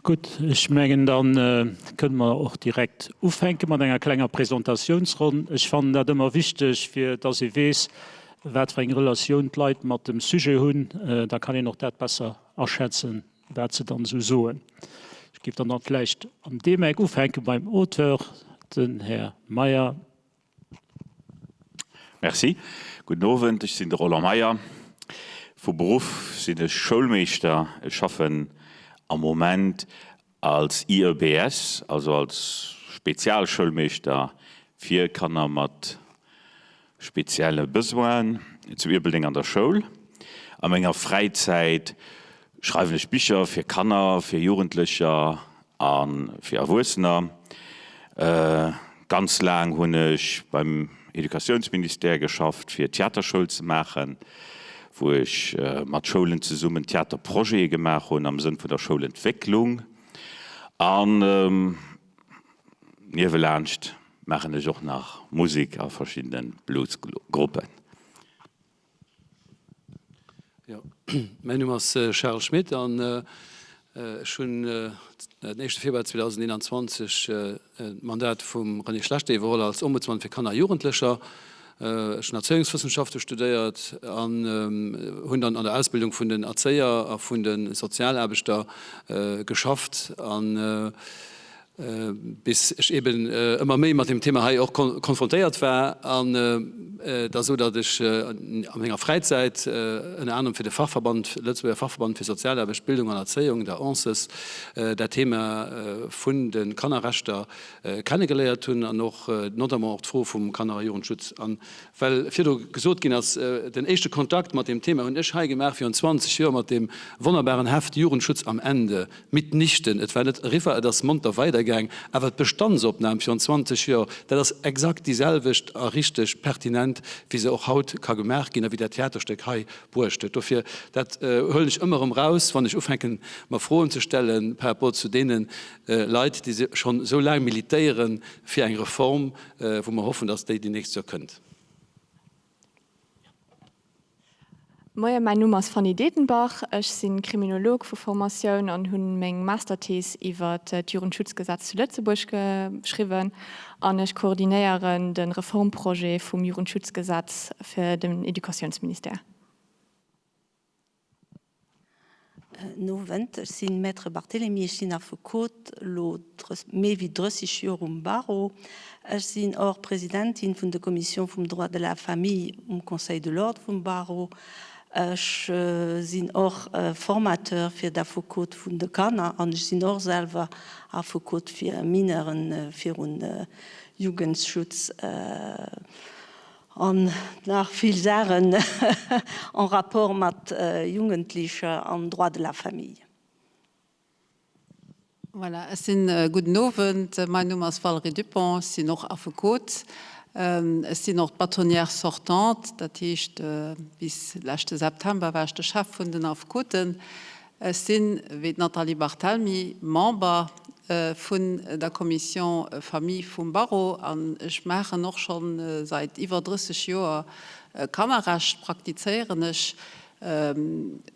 Gutt, ech mengen, da kënne mer och direkt ufänke mat enger klenger Presentatiounsronn. Ech fannen dat ëmmer wichteg, fir dass ee weess, wat fir eng Relatioun d'Leit mat dem Sujet hunn. Da kann een och dat besser aschätzen, wat se dann esou soen. Ech géif dann dann vläicht an deem Eck ufänke beim Auteur, den Här Meyer. Merci. Gudden Owend, ech sinn de Roland Meyer. Vu Beruff sinn ech Schoulmeeschter. Ech schaffen am Moment als IEBS, also als Spezialschoulmeeschter fir Kanner mat spezielle Besoinen zu Ierpeldeng an der Schoul. A menger Fräizäit schreiwen ech Bicher fir Kanner, fir Jugendlecher A fir Erwuessener. Ganz laang hunn ech beim Educatiounsministère geschafft, fir Theaterschoul ze maachen, wou ech mat Schoulen zesummen Theaterprojete gemaach hunn am Sënn vun der Schoulentwécklung. An niewelaanscht maachen ech och nach Musek a verschiddene Bluesgruppen. Jo, mäin Numm ass Charles Schmit an ech hunn den éischte Februar 2021 d'Mandat vum René Schlechter iwwerholl als Ombudsman fir Kanner a Jugendlecher. Ech hunn Erzéiungswëssenschafte studéiert an hunn dann an der Ausbildung vun den Erzéier a vun de Sozialaarbechter geschafft an bis ech eben ëmmer méi mat deem Thema hei och konfrontéiert war an et ass esou, datt ech a menger Fräizäit ënner anerem fir de Fachverband, Lëtzebuerger Fachverband fir Sozialaarbecht, Bildung an Erzéiung, der ANSES, dat Thema vun de Kannerrechter kennegeléiert hunn an och notamment och d'Fro vum Kanner a Jugendschutz. An well virdu gesot ginn ass, den éischte Kontakt mat deem Thema hunn ech hei gemaach virun 20 Joer mat deem wonnerbaren Heft Jugendschutz am Ende. Mitnichten, et war net eriwwer, et ass monter weidergaang, awer d'Bestandsopnam virun 20 Joer, dat ass exakt déi selwecht a richteg pertinent, wéi se och haut ka gemaach ginn a wéi dat Theaterstéck hei bruecht huet. Dofir, dat huelen ech ëmmer erëm raus, wann ech ufänken, mer Froen ze stelle par rapport zu deene Leit, déi schonn esou laang militéiere fir eng Reform, wou mer hoffen, dass déi déi nächst Joer kënnt. Moien, mäin Numm ass Fanny Dedenbach. Ech si Kriminolog vu Formatioun an hunn meng Masterthees iwwer d'Jugendschutzgesetz zu Lëtzebuerg geschriwwen an ech koordinéieren de Reformprojet vum Jugendschutzgesetz fir den Educatiounsministère. Nowend, ech sinn Maître Barthelemy, ech sinn Affekot, elo méi wéi 30 Joer um Barreau. Ech sinn och Presidentin vun der Commission vum Droit de la famille um Conseil de l'Ordre vum Barreau. Ech sinn och Formateur fir d'Affekot vun de Kanner an ech sinn och selwer Affekot fir Mineuren virun Jugendschutz. An nach vill Saachen en rapport mat Jugendlicher an Droit de la famille. Voilà, ech sinn, gudden Owend, mein Numm ass Valérie Dupong, ech sinn och Affekot. Ech sinn och d'Bâtonnière sortante, dat heescht bis leschte September war ech de Chef vun den Affekoten. Ech sinn, wéi d'Nathalie Barthelmy, Member vun der Commission Famille vum Barreau an ech maachen och scho seit iwwer 30 Joer Kannerrecht, praktizéieren ech.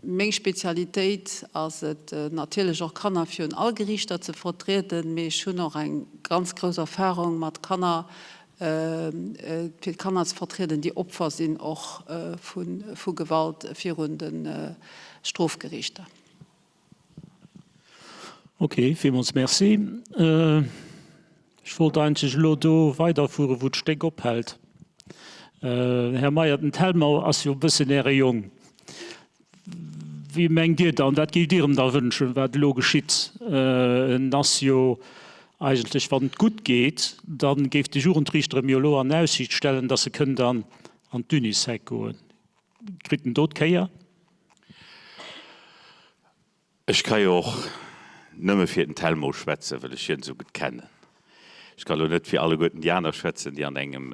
Meng Spezialitéit ass et natierlech och Kanner virun all Geriichter ze vertrieden, mee ech hunn och eng ganz grouss Erfahrung mat Kanner, fir d'Kanner ze vertrieden, déi Opfer sinn och vu Gewalt virun de Strofgeriichter. Ok, villmools Merci. Ech wollt eigentlech elo do weiderfueren, wou d'Stéck ophält. Här Meyer, den Telmo ass jo e bëssen Äre Jong. Wéi mengt Dir dann, wat géift Dir em da wënschen, wat elo geschitt? En ass jo eigentlech, wann et gutt geet, da géif de Jugendriichter em jo elo an Aussiicht stellen, datt e kënnt an d'Unisec goen. Kritt en do d'Kéier? Ech ka jo och nëmme fir den Telmo schwätzen, well ech hien esou gutt kennen. Ech ka lo net fir alleguerten déi aner schwätzen, déi an engem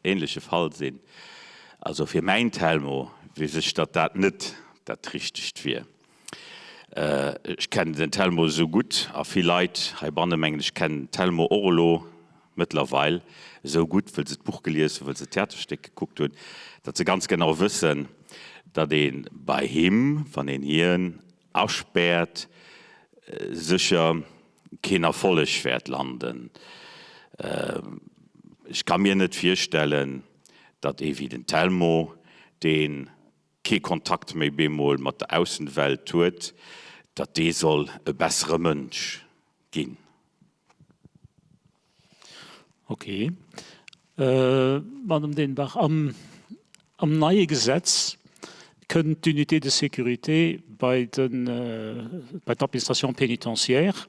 ähnleche Fall sinn. Also fir mäin Telmo weess ech, datt dat net dat Richtegt wier. Ech kennen den Telmo esou gutt a vill Leit heibanne, mengen ech, kennen den Telmo och elo mëttlerweil esou gutt, wëll se d'Buch gelies hunn, wëll se d'Theaterstéck gekuckt hunn, datt se ganz genau wëssen, datt ee bei him, wann een hien aspäert, Sécher keen Erfolleg wäert landen. Ech ka mir net virstellen, datt ee wéi den Telmo, dee kee Kontakt méi bemol mat der Aussenwelt huet, datt dee soll e bessere Mënsch ginn. Ok. Madame Dehnbach, am neie Gesetz kënnt d'Unité de sécurité bei d'Administration pénitentiaire.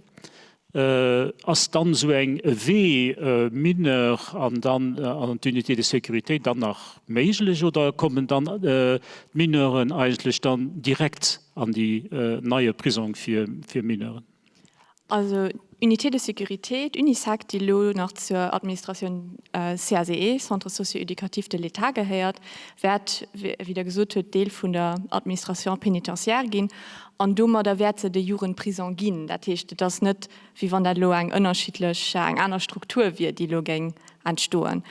Ass dann esou eng e Wee Mineur an dann an d'Unité de sécurité dann nach méiglech oder kommen dann d'Mineuren eigentlech dann direkt an déi neie Prisong fir Mineuren? Also d'Unité de sécurité, d'Unisec, déi elo nach zur Administratioun CASEE, Centre socio-éducatif de l'État, gehéiert, wäert, wéi Der gesot hutt, Deel vun der Administration pénitentiaire ginn an domadder wäert se de Jugendprison ginn. Dat heescht, et ass net, wéi wann dat elo eng ënnerschiddlech, eng aner Struktur wier, déi elo géing entstoen.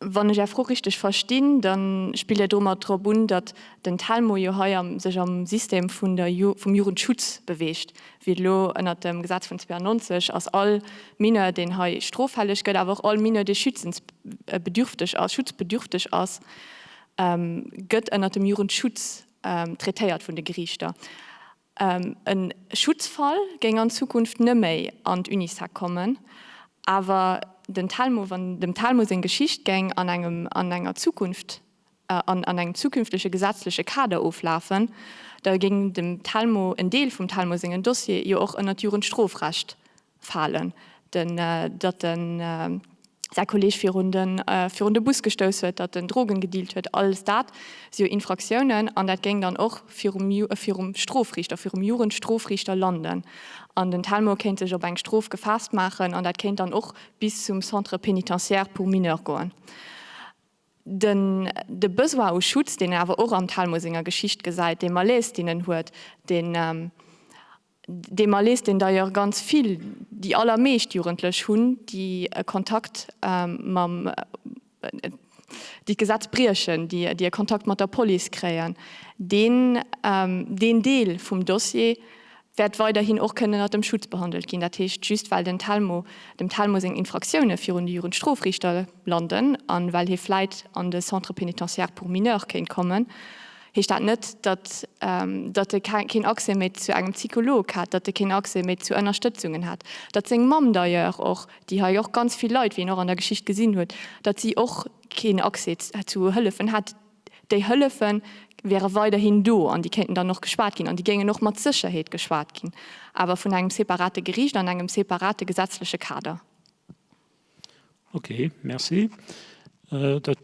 Wann ech Är Fro richteg verstinn, da spillt Dir domat drop un, datt den Telmo jo hei am sech am System vun der vum Jugendschutz beweegt. Wéi et elo ënnert dem Gesetz vun 92 ass, all Mineur, deen hei stroffälleg gëtt, awer och all Mineur, dee schützensbedürfteg ass, schutzbedürfteg ass, gëtt ënnert dem Jugendschutz traitéiert vun de Geriichter. E Schutzfall géing an Zukunft neméi an d'Unisec kommen, awer den Telmo, wann dem Telmo seng Geschicht géing an engem an enger Zukunft an an engem zukünftege gesetzleche Kader oflafen, da géing dem Telmo en Deel vum Telmo sengen Dossier jo och ënner d'Jugendstrofrecht falen, den datt en säi Kolleeg virun de virun de Bus gestouss huet, datt en Drogen gedealt huet, alles dat si jo Infraktiounen an dat géing dann och virum virum Strofriichter, virum Jugendstrofriichter landen an den Telmo kéint sech op eng Strof gefaasst maachen an dat kéint dann och bis zum Centre pénitentiaire pour mineurs goen. Den de Besoin u Schutz, deen en awer och am Telmo senger Geschicht gesäit, dee Malaise, deen en huet, deen Dee Malaise, deen d'ailleurs ganz vill, déi allermeescht Jugendlech hunn, déi e Kontakt mam, déi d'Gesetz briechen, déi e Kontakt mat der Police kréien, deen, deen Deel vum Dossier wäert weiderhin och kënnen ënnert dem Schutz behandelt ginn. Dat heescht, just well den Telmo, dem Telmo seng Infraktioune virun de Jugendstrofriichter landen a well hie vläit an de Centre pénitentiaire pour mineurs kéint kommen, heescht dat net, datt datt e keen Accès méi zu engem Psycholog hat, datt e keen Accès méi zu Ënnerstëtzungen hat, datt seng Mamm d'ailleurs och, déi hei och ganz vill leit, wéi een och an der Geschicht gesinn huet, datt si och keen Accès zu Hëllefen hat. Déi Hëllefe wäre weiderhin do an déi kéinten dann och geschwat ginn an déi géingen och mat Sécherheet geschwat ginn, awer vun engem separate Geriicht an engem separate gesetzleche Kader. Ok, merci. Dat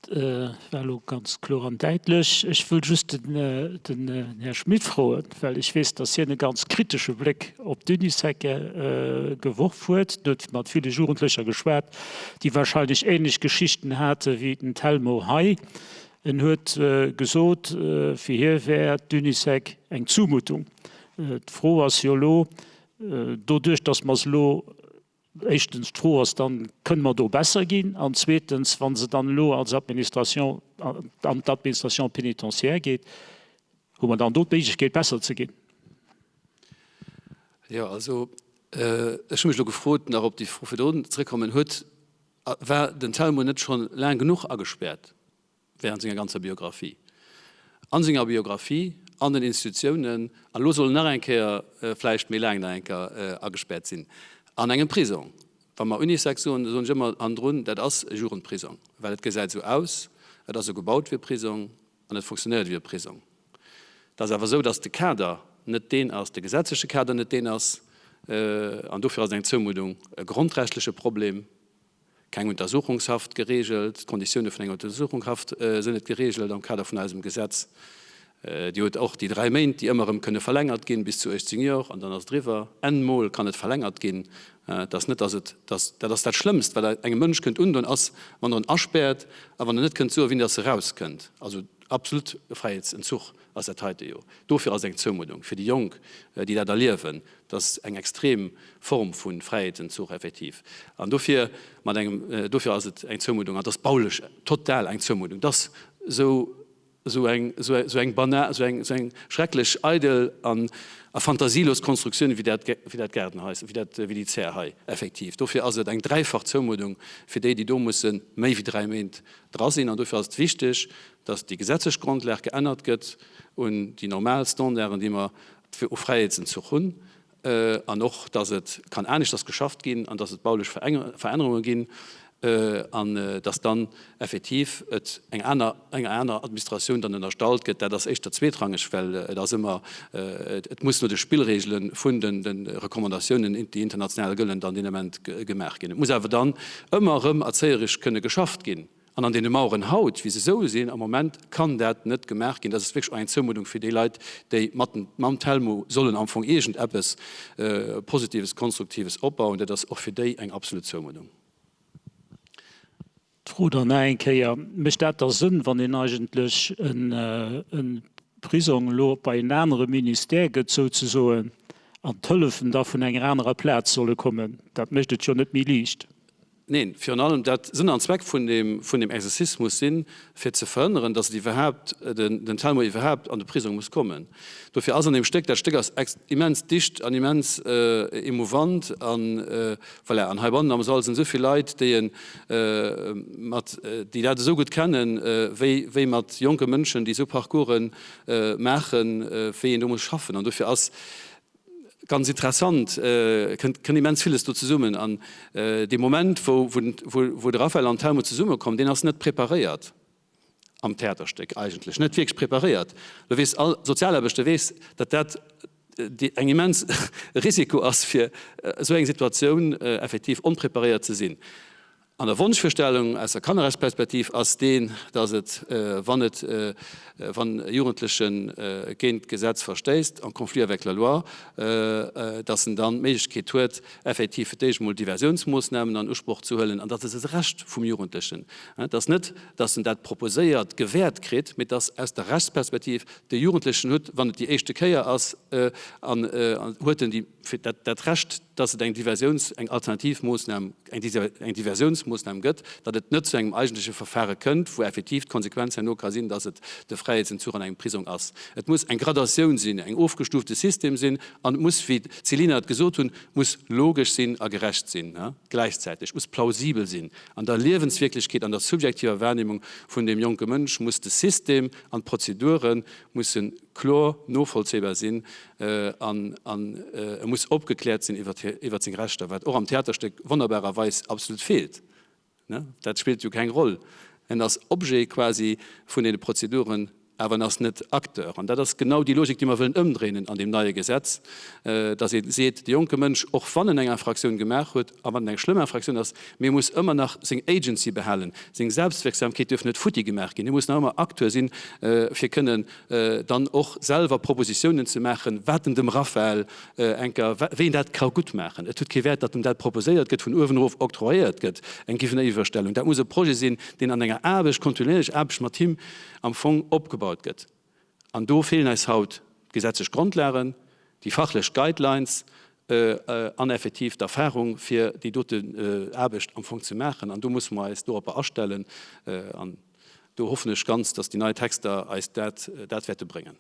war elo ganz kloer an däitlech. Ech wëll just den Här Schmit froen, well ech weess, datt hien e ganz kritesche Bléck op d'Unisec geworf huet. En huet mat ville Jugendlecher geschwat, déi wahrscheinlech ähnlech Geschichten hate wéi den Telmo hei. En huet gesot, fir hie wär d'Unisec eng Zumutung. D'Fro ass jo elo, doduerch datt mer se elo Éischtens, d'Fro ass dann, Kënne mer do besser ginn? An zweetens, wa se dann elo als Administration, an d'Administration pénitentiaire geet, hu mer dann do d'Méiglechkeet, besser ze ginn? Jo, also ech hu mech elo gefrot, nach op déi Fro virdrun zrëckkommen, huet, war den Telmo net scho laang genuch agespäert? während senger ganzer Biographie, an senger Biographie an den Institutiounen, an elo soll en nach eng Kéier, vläicht méi laang nach eng Kéier agespäert sinn an engem Prisong. Wa mer Unisex soen, da soen ech ëmmer hannendrun, dat ass e Jugendprisong, well et gesäit esou aus, et ass esou gebaut wéi e Prisong an et funktionéiert wéi e Prisong. Et ass awer esou, dass de Kader net deen ass, de gesetzleche Kader net deen ass, an dofir ass et eng Zoumuddung, e grondrechtleche Problem. Keng Untersuchungshaft geregelt, d'Konditioune vun enger Untersuchunghaft sinn net geregelt am Kader vun eisem Gesetz. Dir hutt och déi 3 Méint, déi ëmmer erëm kënne verlängert ginn, bis zu 18 Jor, an dann ass et eriwwer. N-mol kann et verlängert ginn. Et ass net, dass et, dass, dat ass dat Schlëmmst, wat Der engem Mënsch kënnt undoen, ass, wann Der en aspäert a wann Der net kënnt soen, wéini dass e rauskënnt. Also absolut Fräiheetsentzuch ass dat heite jo. Dofir ass et eng Zoumuddung fir déi Jonk, déi dat erliewen. Dat ass eng extrem Form vu Fräiheetsentzuch effektiv. An dofir mat engem, dofir ass et eng Zoumuddung, an et ass baulech total eng Zoumuddung. Et ass esou. Esou eng, esou eng banal, esou eng, esou eng schrecklech eidel an a fantasielos Konstruktioun wéi dat, wéi dat Gaardenhais, wéi dat, wéi déi Zär hei effektiv. Dofir ass et eng dräifach Zoumuddung fir déi, déi do musse méi wéi 3 Méint dra sinn. An dofir ass et wichteg, dass déi gesetzlech Grondlag geännert gëtt un déi normal Standarden, déi mer fir u Fräiheetsenzuch hunn. An och, dass et kann aneschters geschafft ginn an dass et baulech Verännerunge ginn an dass dann effektiv et eng aner, enger aner Administratioun dann ënnerstallt gëtt, dat ass éischter zweetrangeg, well et ass ëmmer, et muss no de Spillregele vun de Recommandatiounen, déi international gëllen, dann deen Ament gemaach ginn. Et muss awer dann ëmmer erëm erzéieresch kënne geschafft ginn. An an deene Maueren haut, wéi se esou sinn am Moment, kann dat net gemaach ginn. Dat ass wierklech och eng Zoumuddung fir déi Leit, déi mat mam Telmo sollen am Fong iergend eppes Positives, Konstruktives opbauen. Dat ass och fir déi eng absolut Zoumuddung. D'Fro dann nach eng Kéier, Mécht dat da Sënn, wann een eigentlech e Prisong elo bei en anere Ministère gëtt souzesoen an d'Hëllefen da vun enger anerer Plaz solle kommen? Dat mécht et jo net méi liicht. Neen, virun allem dat Sënn an Zweck vun deem, vun deem Exercice muss sinn, fir ze verhënneren, dass et iwwerhaapt, den, den Telmo iwwerhaapt an de Prisong muss kommen. Dofir ass an deem Stéck, dat Stéck ass ex, immens dicht an immens émouvant an voilà, an heibannen am Sall sinn esou vill Leit, déi e mat, déi dat esou gutt kennen, wéi, wéi mat jonke Mënschen, déi esou Parcoursen maachen, wéi een do muss schaffen. An dofir ass Ganz interessant, kënnt kënnt immens villes do zesummen an dee Moment wou wou de Raphael an d'Helmut zesummekommen, deen ass net preparéiert am Theaterstéck eigentlech, net wierklech preparéiert. Lo weess all Sozialaarbechter weess, datt dat eng immens Risiko ass fir esou eng Situatioun effektiv onpreparéiert ze sinn. An der Wonschvirstellung aus der Kannerrechtsperspektiv ass deen, dass et, wann et, wann e Jugendleche géint d'Gesetz verstéisst, en conflit avec la loi, dass en dann d'Méiglechkeet huet, effektiv fir d'éischt emol Diversiounsmoossnamen an Usproch ze huelen. An dat ass e Recht vum Jugendlechen. Et ass net, dass en dat proposéiert gewäert kritt, mee dass aus der Rechtsperspektiv de Jugendlechen huet, wann et déi éischte Kéier ass, an huet en déi, fir dat, dat Recht, dass et eng Diversiouns-, eng alternativ Moossnam, eng Diversiounsmoossnam gëtt, datt et net zu engem eigentleche Verfahre kënnt, wou effektiv d'Konsequenz herno ka sinn, datt et de Fräiheetsentzug an engem Prisong ass. Et muss eng Gradatioun sinn, eng ofgestuufte System sinn an et muss, wéi d'Céline et gesot hunn, muss logesch sinn a gerecht sinn gläichzäiteg, muss plausibel sinn. An der Liewenswierklechkeet, an der subjektiver Wahrnehmung vun deem jonke Mënsch muss de System an d'Prozedure musse kloer novollzéibar sinn an e muss opgekläert sinn iwwer seng Rechter, wat och am Theaterstéck wonnerbarerweis absolut feelt. Dat spillt jo keng Roll. En ass Objet quasi vun deene Prozeduren, awer en ass net Acteur. An dat ass genau déi Logik, déi mer wëllen ëmdréinen an deem neie Gesetz, dass ee seet, de jonke Mënsch, och wann en eng Infraktioun gemaach huet a wann et eng schlëmm Infraktioun ass, mee e muss ëmmer nach seng Agency behalen, seng Selbstwirksamkeet duerf net futti gemaach ginn, hie muss nach ëmmer Acteur sinn, fir kënnen dann och selwer Propositiounen ze maachen, wat en dem Raphael enker, wéi en dat ka gutt maachen. Et huet kee Wäert, datt em dat proposéiert gëtt, vun uewen erof octroyéiert gëtt, eng Géigeniwwerstellung. Dat muss e Projet sinn, deen an enger Aarbecht, kontinuierlech Aarbecht mat him am Fong opgebaut gëtt. An do feelen eis haut d'gesetzlech Grondlagen, déi fachlech Guidelines an effektiv d'Erfahrung, fir déi doten Aarbecht am Fong ze maachen. An do musse mer eis doropper astellen. An Do hoffen ech ganz, dass déi nei Texter eis dat dat wäerte bréngen.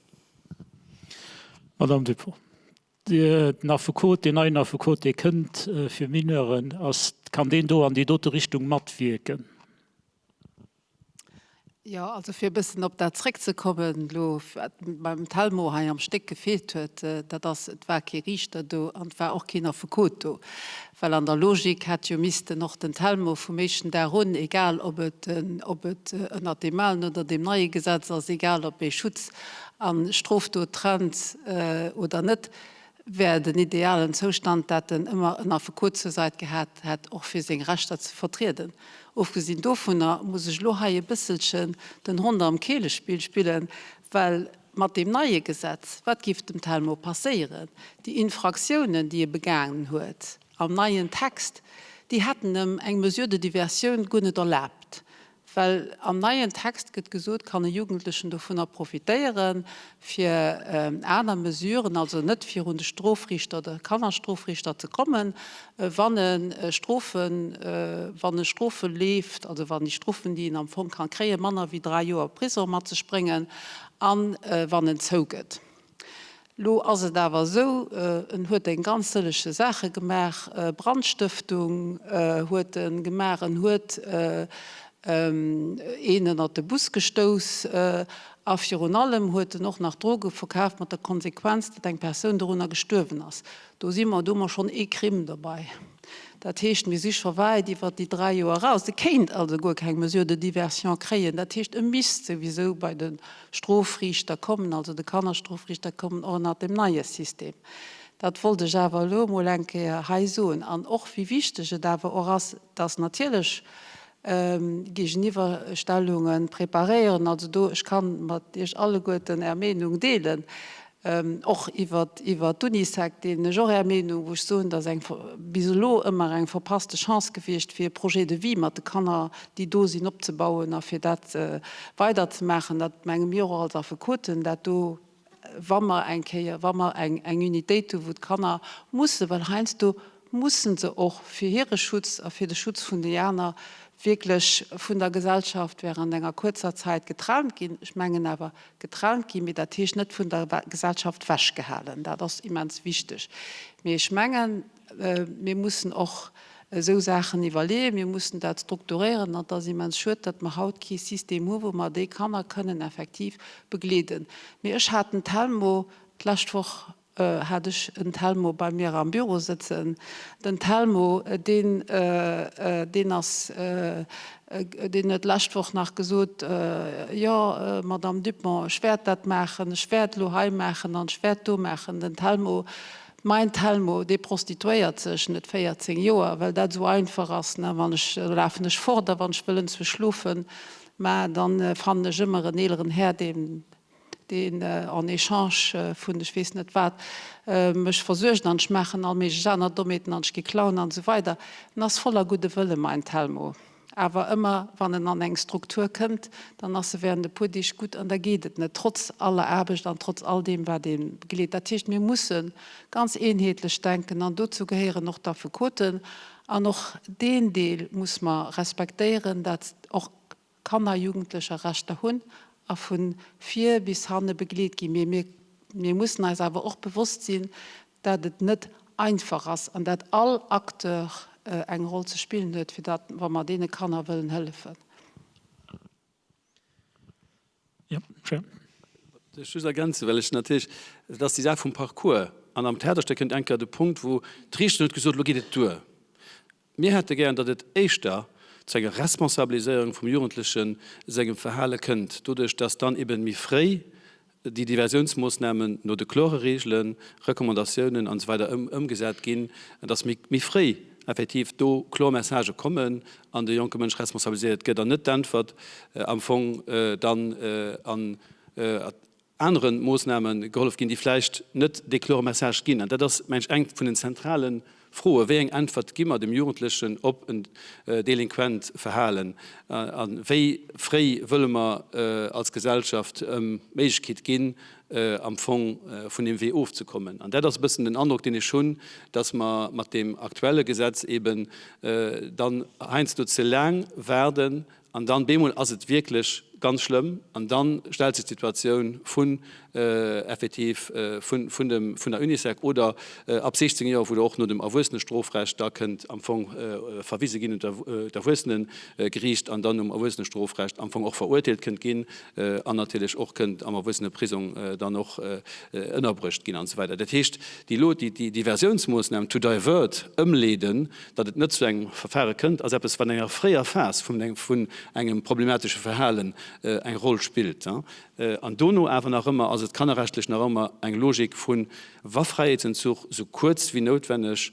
Madame Dupont, den Affekot, deen neien Affekot, dee kënnt fir Mineuren, ass, kann deen do an déi dote Richtung matwierken? Jo, also fir e bëssen op dat zréckzekommen elo, wat beim Telmo hei am Stéck gefeelt huet, dat ass, et war kee Riichter do an et war och keen Affekot do. Well an der Logik hätt jo missten och den Telmo vum éischten Dag un, egal ob et ob et ënnert deem alen oder deem neie Gesetz ass, egal ob ee Schutz a Strofdot trennt oder net, wär den idealen Zoustand, dat en ëmmer en Affekot zur Sait gehat hätt, och fir seng Rechter ze vertrieden. Ofgesinn dovunner muss ech elo hei e bësselchen den Hond am Keelespill spillen, well Mat deem neie Gesetz, wat géif dem Telmo passéieren? Déi Infraktiounen, déi e begaangen huet, am neien Text, déi hätten em eng Mesure de diversioun guer net erlaabt. Well am neien Text gëtt gesot, kann e Jugendlechen dovunner profitéieren, fir aner Mesuren, also net virun de Strofriichter oder Kannerstrofriichter ze kommen, wann e Strofen, wann e Strofe leeft, also wann déi Strofen, déi en am Fong ka kréien, manner wéi 3 Joer Prisong mat sech bréngen a wann en zougëtt. Lo ass et awer esou, en huet eng ganz sëllege Saache gemaach, Brandstëftung huet e gemaach, en huet een ënnert de Bus gestouss a virun allem huet en och nach Droge verkaaft, mat der Konsequenz, datt eng Persoun dorunner gestuerwen ass. Do si mer, do hu mer schonn ee Crime dobei. Dat heescht, mir si scho wäit iwwert déi 3 Joer eraus. E kéint also guer keng Mesure de diversion kréien. Dat heescht, e misst souwisou bei de Strofriichter kommen, also de Kannerstrofriichter kommen, och ënnert dem neie System. Dat wollt ech awer elo emol eng Kéier hei soen. An och wéi wichteg et awer och ass, dass natierlech Géigeniwwerstellunge preparéieren, also do, ech ka mat Iech alleguerten Är Meenung deelen, Och iwwer d'Unisec deelen ech och Är Meenung, wou ech soen, dat ass eng bis elo ëmmer eng verpasste Chance gewiescht, fir e Projet de vie mat de Kanner, déi do sinn, opzebauen a fir dat weiderzemaachen. Dat menge mir och als Affekoten, dat do, wa mer eng Kéier, wa mer eng Unitéit hu wou d'Kanner mussen, well heiansdo mussen se och fir hire Schutz a fir de Schutz vun déi aner wierklech vun der Gesellschaft während enger kuerzer Zäit getrennt ginn. Ech mengen awer getrennt ginn, mee dat heescht net vun der Gesellschaft wechgehalen. Dat ass immens wichteg. Mee ech mengen, mir mussen och esou Saachen iwwerleeën, mir mussen dat strukturéieren. An et ass immens schued, datt mer haut kee System hu wou mer déi Kanner kënnen effektiv begleeden. Mee ech hat den Telmo d'lescht Woch hat ech en Telmo bei mir am Büro sëtzen. Den Telmo, deen, deen ass, deen huet d'lescht Woch nach gesot, Jo, Madame Dupont, ech wäert dat maachen, ech wäert elo hei maachen an ech wäert do maachen. Den Telmo, mein Telmo, dee prostituéiert sech net 14 Joer, well dat esou einfach ass, ne, wann ech, da lafen ech fort a wann ech wëll enzwousch schlofen, mä dann fannen ech ëmmer en eeleren Här, deen, deen en échange vun ech weess net wat mech versuergt an ech maachen all méiglech aner Dommheeten an ech gi klauen an esou weider. En ass voller gudde Wëlle mein Telmo, awer ëmmer wann en an eng Struktur kënnt, dann ass e während e puer Deeg gutt an da geet et net, trotz aller Aarbecht an trotz all deem wat ee begleet. Dat heescht, mir musse ganz eenheetlech denken an dozou gehéieren och d'Affekoten an och deen Deel muss mer respektéieren, dat och Kanner, Jugendlecher Rechter hunn a vu vir bis hanne begleet ginn. Mee mir, mir mussen eis awer och bewosst sinn, dat et net einfach ass an dat all Acteur eng Roll ze spillen huet, fir dat, wa mer deene Kanner wëllen hëllefen. Jo, Cher. Ech just ergänzen, well ech natierlech, et ass déi Saach vum Parcours an am Theaterstéck kënnt eng Kéier de Punkt, wou d'Riichterin huet gesot, elo geet et duer. Mir hätte gären, datt et éischter zu enger Responsabiliséierung vum Jugendleche sengem Verhale kënnt, doduerch datt dann eben méi fréi déi Diversiounsmoossnamen no de klore Regelen, Recommandatiounen an esou weider ëmgesat ginn, datt méi fréi effektiv do kloer Messagë kommen an de jonke Mënsch responsabiliséiert gëtt an net d'Äntwert am Fong dann an anere Moossname gehollef ginn, déi vläicht net dee klore Message ginn. An dat ass, meng ech, eng vun den zentrale Froen, Wéi eng Äntwert gi mer dem Jugendlechen op en delinquent Verhalen? A wéi fréi wëlle mer als Gesellschaft ëm d'Méiglechkeet ginn, am Fong vun deem Wee ofzekommen? An dat ass e bëssen den Androck, deen ech hunn, dass mer mat deem aktuelle Gesetz eeben dann heiansdo ze laang waarden, An dann bemol ass et wierklech ganz schlëmm an dann stellt sech d'Situatioun vun effektiv vun vun dem vun der Unisec oder ab 16 Joer, wou der och no dem Erwuessenestrofrecht da kënnt am Fong verwise ginn un d'Erwuessenegeriicht an dann nom Erwuessenestrofrecht am Fong och verurteelt kënnt ginn an natierlech och kënnt am Erwuesseneprisong dann och ënnerbruecht ginn an esou weider. Dat heescht, déi elo déi Diversiounsmoossnam to divert, ëmleeden, Datt et net zu engem Verfare kënnt, ass eppes, wat an enger fréier Phas vun engem problematesche Verhalen eng Roll spillt. An dono awer nach ëmmer ass et kannerrechtlech nach ëmmer eng Logik vu wa Fräiheetsenzuch sou kuerz wéi noutwenneg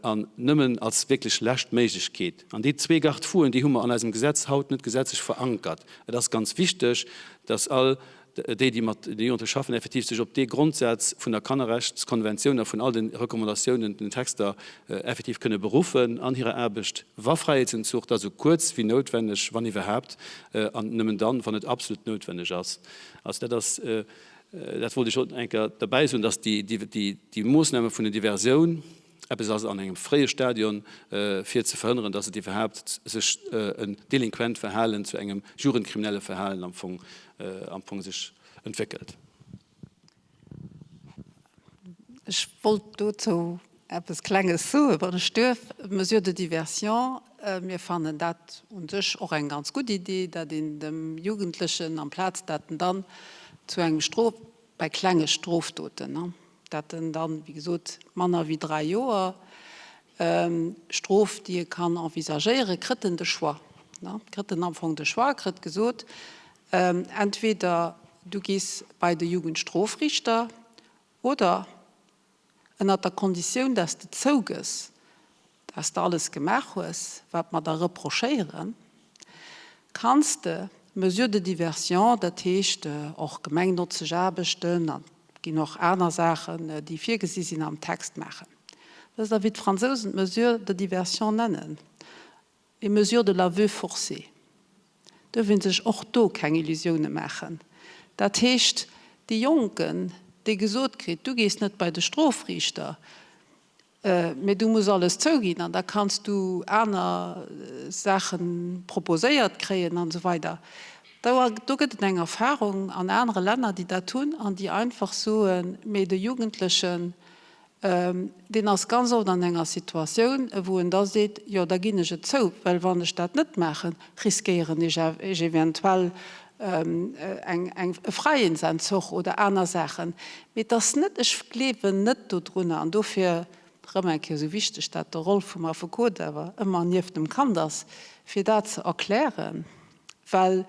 an nëmmen als wierklech lescht Méiglechkeet. An déi zwee Garde-fouen, déi hu mer an eisem Gesetz haut net gesetzlech verankert. Et ass ganz wichteg, datt all. déi, déi mat de Jugendleche schaffen, effektiv sech op dee Grondsaz vun der Kannerrechtskonventioun a vun all de Recommandatiounen, den Texter effektiv kënne beruffen an hirer Aarbecht, wa Fräiheetsentzuch, da sou kuerz wéi noutwenneg, wann iwwerhaapt, an nëmmen dann, wann et absolut noutwenneg ass. Also dat ass, dat wollt ech och eng Kéier derbäi soen, dass déi Moossname vun der Diversioun eppes ass an engem fréie Stadion, fir ze verhënneren, dass et iwwerhaapt sech en delinquent Verhalen zu engem jugendkriminelle Verhalen am Fong, am Fong sech entwéckelt. Ech wollt dozou eppes Klenges soen, wann ech duerf. Mesures de diversion, mir fannen dat u sech och eng ganz gutt Idee, dat een dem Jugendlechen, amplaz dat en dann zu engem Strof, bei klenge Strofdoten, dat en dann, wéi gesot, manner wéi 3 Joer Strof, déi e kann envisagéieren, kritt en de Choix, kritt en am Fong de Choix, kritt gesot, entweder du gees bei de Jugendstrofrichter oder ënnert der Konditioun, dass de zougëss, dass de alles gemaach hues, wat mer der reprochéieren, kanns de Mesures de diversion, dat heescht och gemengnotzeg Aarbechten an et ginn och aner Saachen, déi virgesi sinn am Text, maachen. Wësst Der, wéi d'Fransousen d'Mesures de diversion nennen? Les mesures de l'aveu forcé. Duerf ee sech och do keng Illusioune maachen. Dat heescht, dee Jonken, dee gesot kritt, du gees net bei de Strofriichter, Mee du muss alles zouginn an da kanns du aner Saache proposéiert kréien an esou weider. Do gëtt et eng Erfahrung an anere Länner, déi dat hunn an déi einfach soen, mee de Jugendlechen, deen ass ganz oft an enger Situatioun, wou en da seet, jo da ginn ech et zou, well wann ech dat net maachen, riskéieren ech eventuell eng e Fräiheetsentzuch oder aner Saachen. Mee et ass net, ech gleewen net dodrunner, an dofir erëm eng Kéier esou wichteg, dat de Roll vum Affekot awer ëmmer nieft dem Kand ass, fir dat ze erklären, well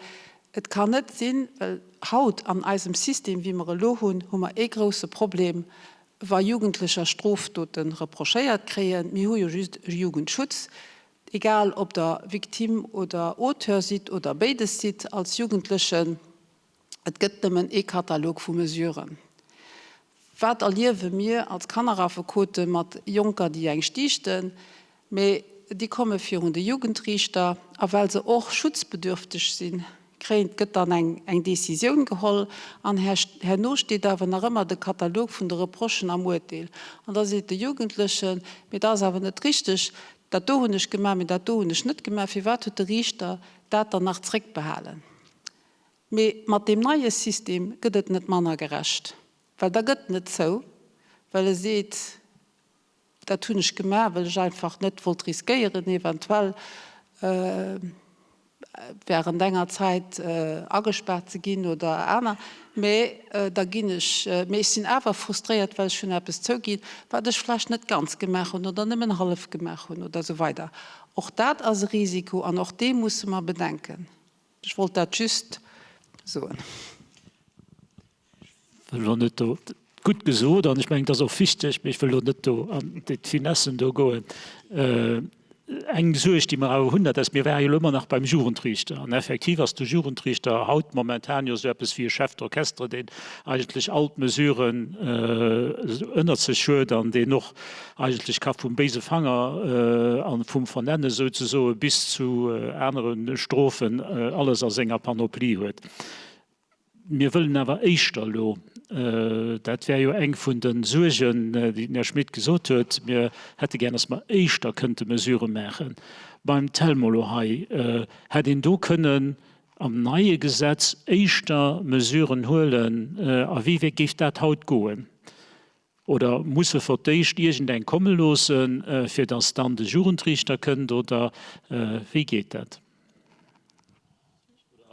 et kann net sinn, well haut an eisem System, wéi mer elo hunn, hu mer ee grouse Problem, wa Jugendlecher Strofdote reprochéiert kréien. Mir hu jo just e Jugendschutz, Egal ob der Victime oder Auteur sidd oder béides sidd als Jugendlechen, et gëtt nëmmen ee Katalog vu Mesuren. Wat erliewe mir als Kanneraffekote mat Jonker déi eng stiichten, mee déi komme virun de Jugendriichter a well se och schutzbedürfteg sinn, kréien, et gëtt dann eng eng Décisioun geholl an herno steet awer nach ëmmer de Katalog vun de Reprochen am Uerteel an da seet de Jugendlechen, mee dat ass awer net richteg, dat do hunn ech gemaach, mee dat do hunn ech net gemaach, firwat huet de Riichter dat dann nach zréckbehalen? Mee mat deem neie System gëtt et net manner gerecht, well da gëtt en et zou, well e seet, Dat hunn ech gemaach, well ech einfach net wollt riskéieren, eventuell während enger Zäit agespaart ze ginn oder aner. Mä da ginn ech, mee ech sinn awer frustréiert, well ech hunn eppes zouginn, wat ech vläicht net ganz gemaach hunn oder nëmmen hallef gemaach hunn oder esou weider. Och dat ass e Risiko an och dee musse mer bedenken. Ech wollt dat just soen. Ech wëll elo net do, gutt gesot, an ech mengen, et ass och wichteg, mee ech wëll elo net do an déi Finessen do goen. Eng Suerg, déi mer awer hunn, dat ass, mir ware jo elo ëmmer nach beim Jugendriichter. An effektiv ass de Jugendriichter haut momentan jo esou eppes wéi e Chef d'orchestre, deen eigentlech all d'Mesuren ënnert sech huet an deen och eigentlech ka vum béise Fanger a vum Vernenne souzesoe bis zu anere Strofen alles a senger Panoplie huet. Mir wëllen awer éischter elo, dat wär jo eng vun de Suergen, déi den Här Schmit gesot huet, mir hätte gär, dass mer éischter kënnte Mesurë maachen. Beim Telmo elo hei, hätt een do kënnen am neie Gesetz éischter Mesuren huelen? A wéi géif dat haut goen? Oder muss e fir d'éischt iergendeng komme loossen, fir dass dann de Jugendriichter kënnt, oder wéi geet dat?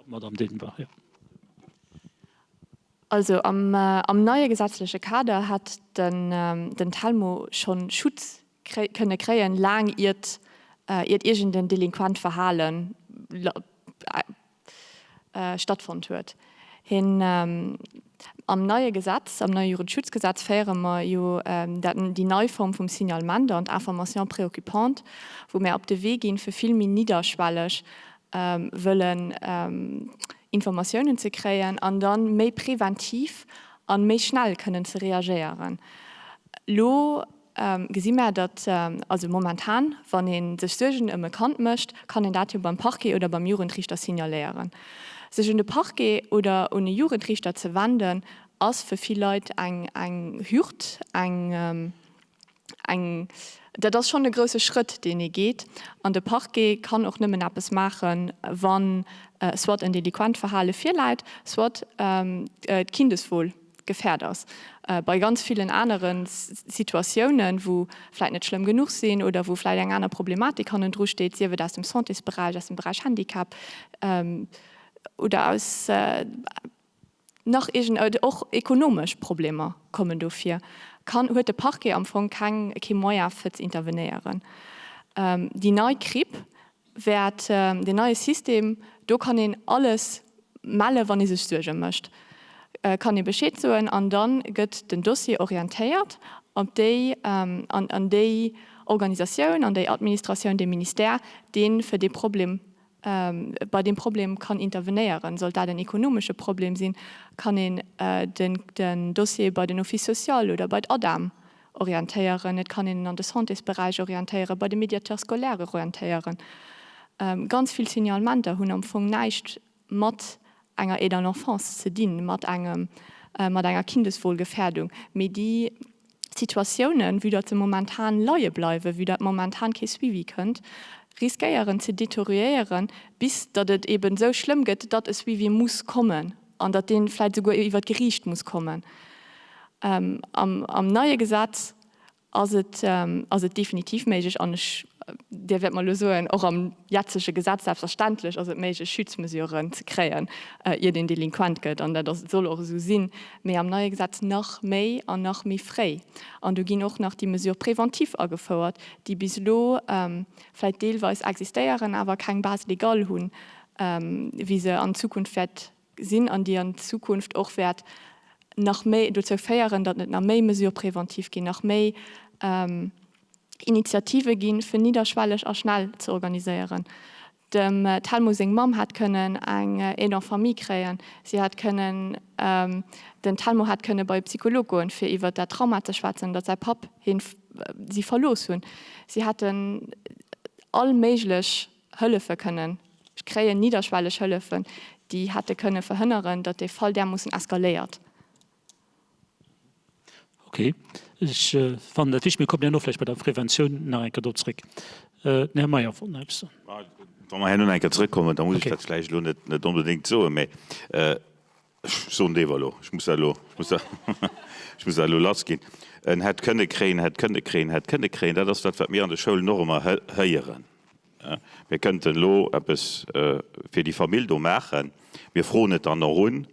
Madame Dedenbach, jo. Also am neie gesetzleche Kader hätt den Telmo schonn Schutz kënne kréien, laang iert iergend en delinquent Verhale stattfonnt huet. Hien, am neie Gesetz, am neie Jugendschutzgesetz féiere mer jo dat, déi nei Form vum Signalement an, d'Information préoccupante, wou mär op de Wee ginn, fir vill méi nidderschwelleg wëllen. Informatiounen ze kréien an dann méi preventiv an méi schnell kënnen ze reagéieren. Lo gesi mär, datt, also momentan, wann ee sech Suergen ëm e Kand mécht, kann een dat jo beim Parquet oder beim Jugendriichter signaléieren. Sech un de Parquet oder un e Jugendriichter ze wenden, ass fir vill Leit eng eng Hürd, eng eng, dat ass schonn e grousse Schrëtt, deen ee geet. An de Parquet kann och nëmmen eppes maachen, wann soit en delinquent Verhale virläit, soit d'Kindeswohl gefährt ass. Bei ganz villen anere Situatiounen, wou vläit net schlëmm genuch sinn oder wou vläit eng aner Problematik hannendru steet, sief et aus dem Santésberäich, aus dem Beräich Handicap oder aus nach iergend, och ekonomesch Problemer kommen do vir, kann, huet de Parquet am Fong keng, kee Moyen fir ze intervenéieren. Déi nei Kripp wäert, deen neie System, do kann een alles melle wann ee sech Suerge mécht, kann ee Bescheed soen an da gëtt den Dossier orientéiert op déi, an, an déi Organisatioun, an déi Administratioun, dee Ministère, dee fir dee Problem bei deem Problem kann intervenéieren. Sollt dat en ekonomesche Problem sinn, kann een den Dossier bei den Office social oder bei d'ADEM orientéieren. Et kann een en an de Santésberäich orientéieren, bei de Médiateur scolaire orientéieren. Ganz vill Signalementer hunn am Fong näischt mat enger Aide à l'enfance ze dinn, mat engem, mat enger Kindeswohlgefährdung, mee déi Situatiounen, vue datt se momentan leie bleiwen, vue datt momentan kee Suivi kënnt, riskéieren ze deterioriéieren, bis datt et eben esou schlëmm gëtt, datt e Suivi muss kommen an datt dee vläicht esouguer iwwer d'Geriicht muss kommen. Am neie Gesetz ass et, ass et definitiv méiglech, an ech, Dir wäert mer elo soen, och am jetzege Gesetz selbstverständlech ass et méiglech, Schutzmesuren ze kréien, iert een delinquent gëtt, an dat ass, soll och esou sinn, mee am neie Gesetz nach méi an nach méi fréi. An do ginn och nach déi Mesures préventives agefouert, déi bis elo vläicht deelweis existéieren, awer keng Base légale hunn, wéi se an Zukunft wäert sinn an déi an Zukunft och wäert nach méi dozou féieren, datt et nach méi Mesures préventives ginn, nach méi Initiative ginn, fir nidderschwelleg a schnell ze organiséieren. Dem Telmo seng Mamm hätt kënnen eng Aide en famille kréien, si hätt kënnen, den Telmo hätt kënne bei e Psycholog goen, fir iwwer dat Trauma ze schwätzen, datt säi Papp hien, si verlooss hunn. Si hätten all méiglech Hëllefe kënnen kréien, nidderschwelleg Hëllefen, déi hätte kënne verhënneren, datt dee Fall därmoossen eskaléiert. Ok, ech fannen dat wichteg. Mir kommen herno vläicht bei der Preventioun nach eng Kéier drop zréck. Den Här Meyer wollt nach eppes soen. Wa mer herno nach eng Kéier zrëckkommen, da muss ech dat vläicht elo net onbedéngt soen, mä Ech soen et ewer elo, ech muss dat elo, ech muss dat, ech muss dat elo lassginn. En hätt kënne kréien, hätt kënne kréien, hätt kënne kréien, dat ass dat, wat mir an de Schoulen och ëmmer héieren. Mir kënnten elo eppes fir déi Famill do maachen, mir froen et dann och un,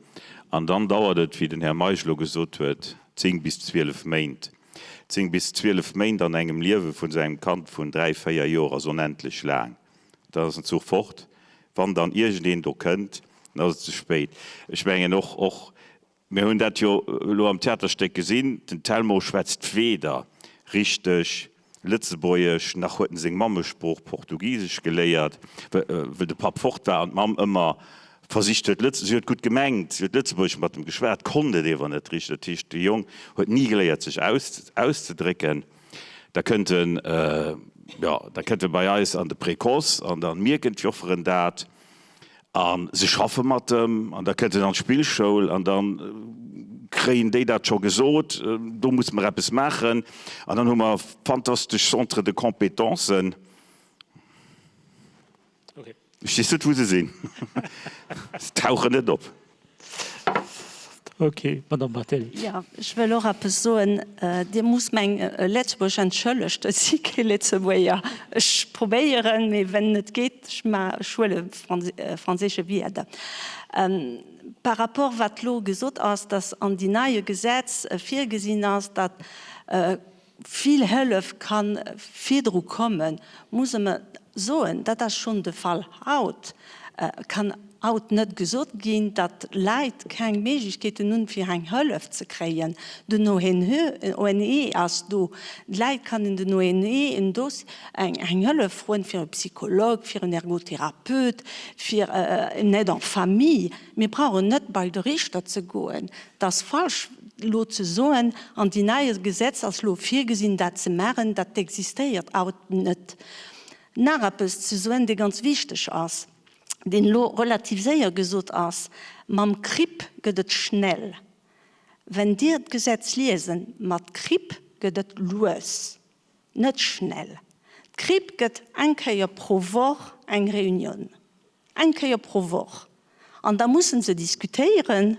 an dann dauert et, wéi den Här Meisch elo gesot huet, 10 bis 12 Méint. 10 bis 12 Méint an engem Liewe vun esou engem Kand vun dräi, véier Joer ass onendlech laang. Dann ass den Zuch fort. Wann dann iergendeen do kënnt, dann ass et ze spéit. Ech mengen och, och mir hunn dat jo elo am Theaterstéck gesinn, den Telmo schwätzt weder richteg Lëtzebuergesch, nach huet en seng Mammesprooch Portugisesch geléiert, wëll de Papp fort war an d'Mamm ëmmer versicht huet, Lëtz-, si huet gutt gemengt, si huet Lëtzebuergesch mat em geschwat, konnt et ewer net richteg. Dat heescht, de Jong huet ni geléiert, sech aus, auszedrécken. Da kënnt en, jo, da kënnt e bei eis an de Précoce an da mierken d'Jofferen dat a se schaffe mat em an da kënnt en an d'Spillschoul an da kréien déi dat scho gesot, do musse mer eppes maachen an dann hu mer fantastesch Centres de compétences. Ech weess net, wou se sinn. Se tauchen net op. Ok, Madame Barthelli. Jo, ech wëll och eppes soen. Dir musst meng Lëtzebuergesch entschëllegt, ech si kee Lëtzebuerger. Ech probéieren, mee wenn net geet, ech ma ech huele franséische Wierder. Par rapport wat elo gesot ass, dass an déi neie Gesetz virgesinn ass, datt vill Hëllef ka virdru kommen, muss e mer soen, dat ass schonn de Fall haut, kann. haut net gesot ginn, datt Leit keng Méiglechkeeten hunn, fir eng Hëllef ze kréien. Den ONE ass do. D'Leit kannen den ONE en Dossier, eng Hëllef froen fir e Psycholog, fir en Ergotherapeut, fir en Aide en famille. Mir brauchen net bei de Richter ze goen. Et ass falsch elo ze soen, an déi neie Gesetz ass elo virgesinn, dat ze maachen. Dat existéiert haut net. Nach eppes ze soen, dee ganz wichteg ass, deen elo relativ séier gesot ass, Mam CRIP gëtt et schnell. Wenn Dir d'Gesetz liesen, mat CRIP gëtt et lues, net schnell. D'CRIP gëtt eng Kéier pro Woch eng Réunioun. Eng Kéier pro Woch. An da mussen se diskutéieren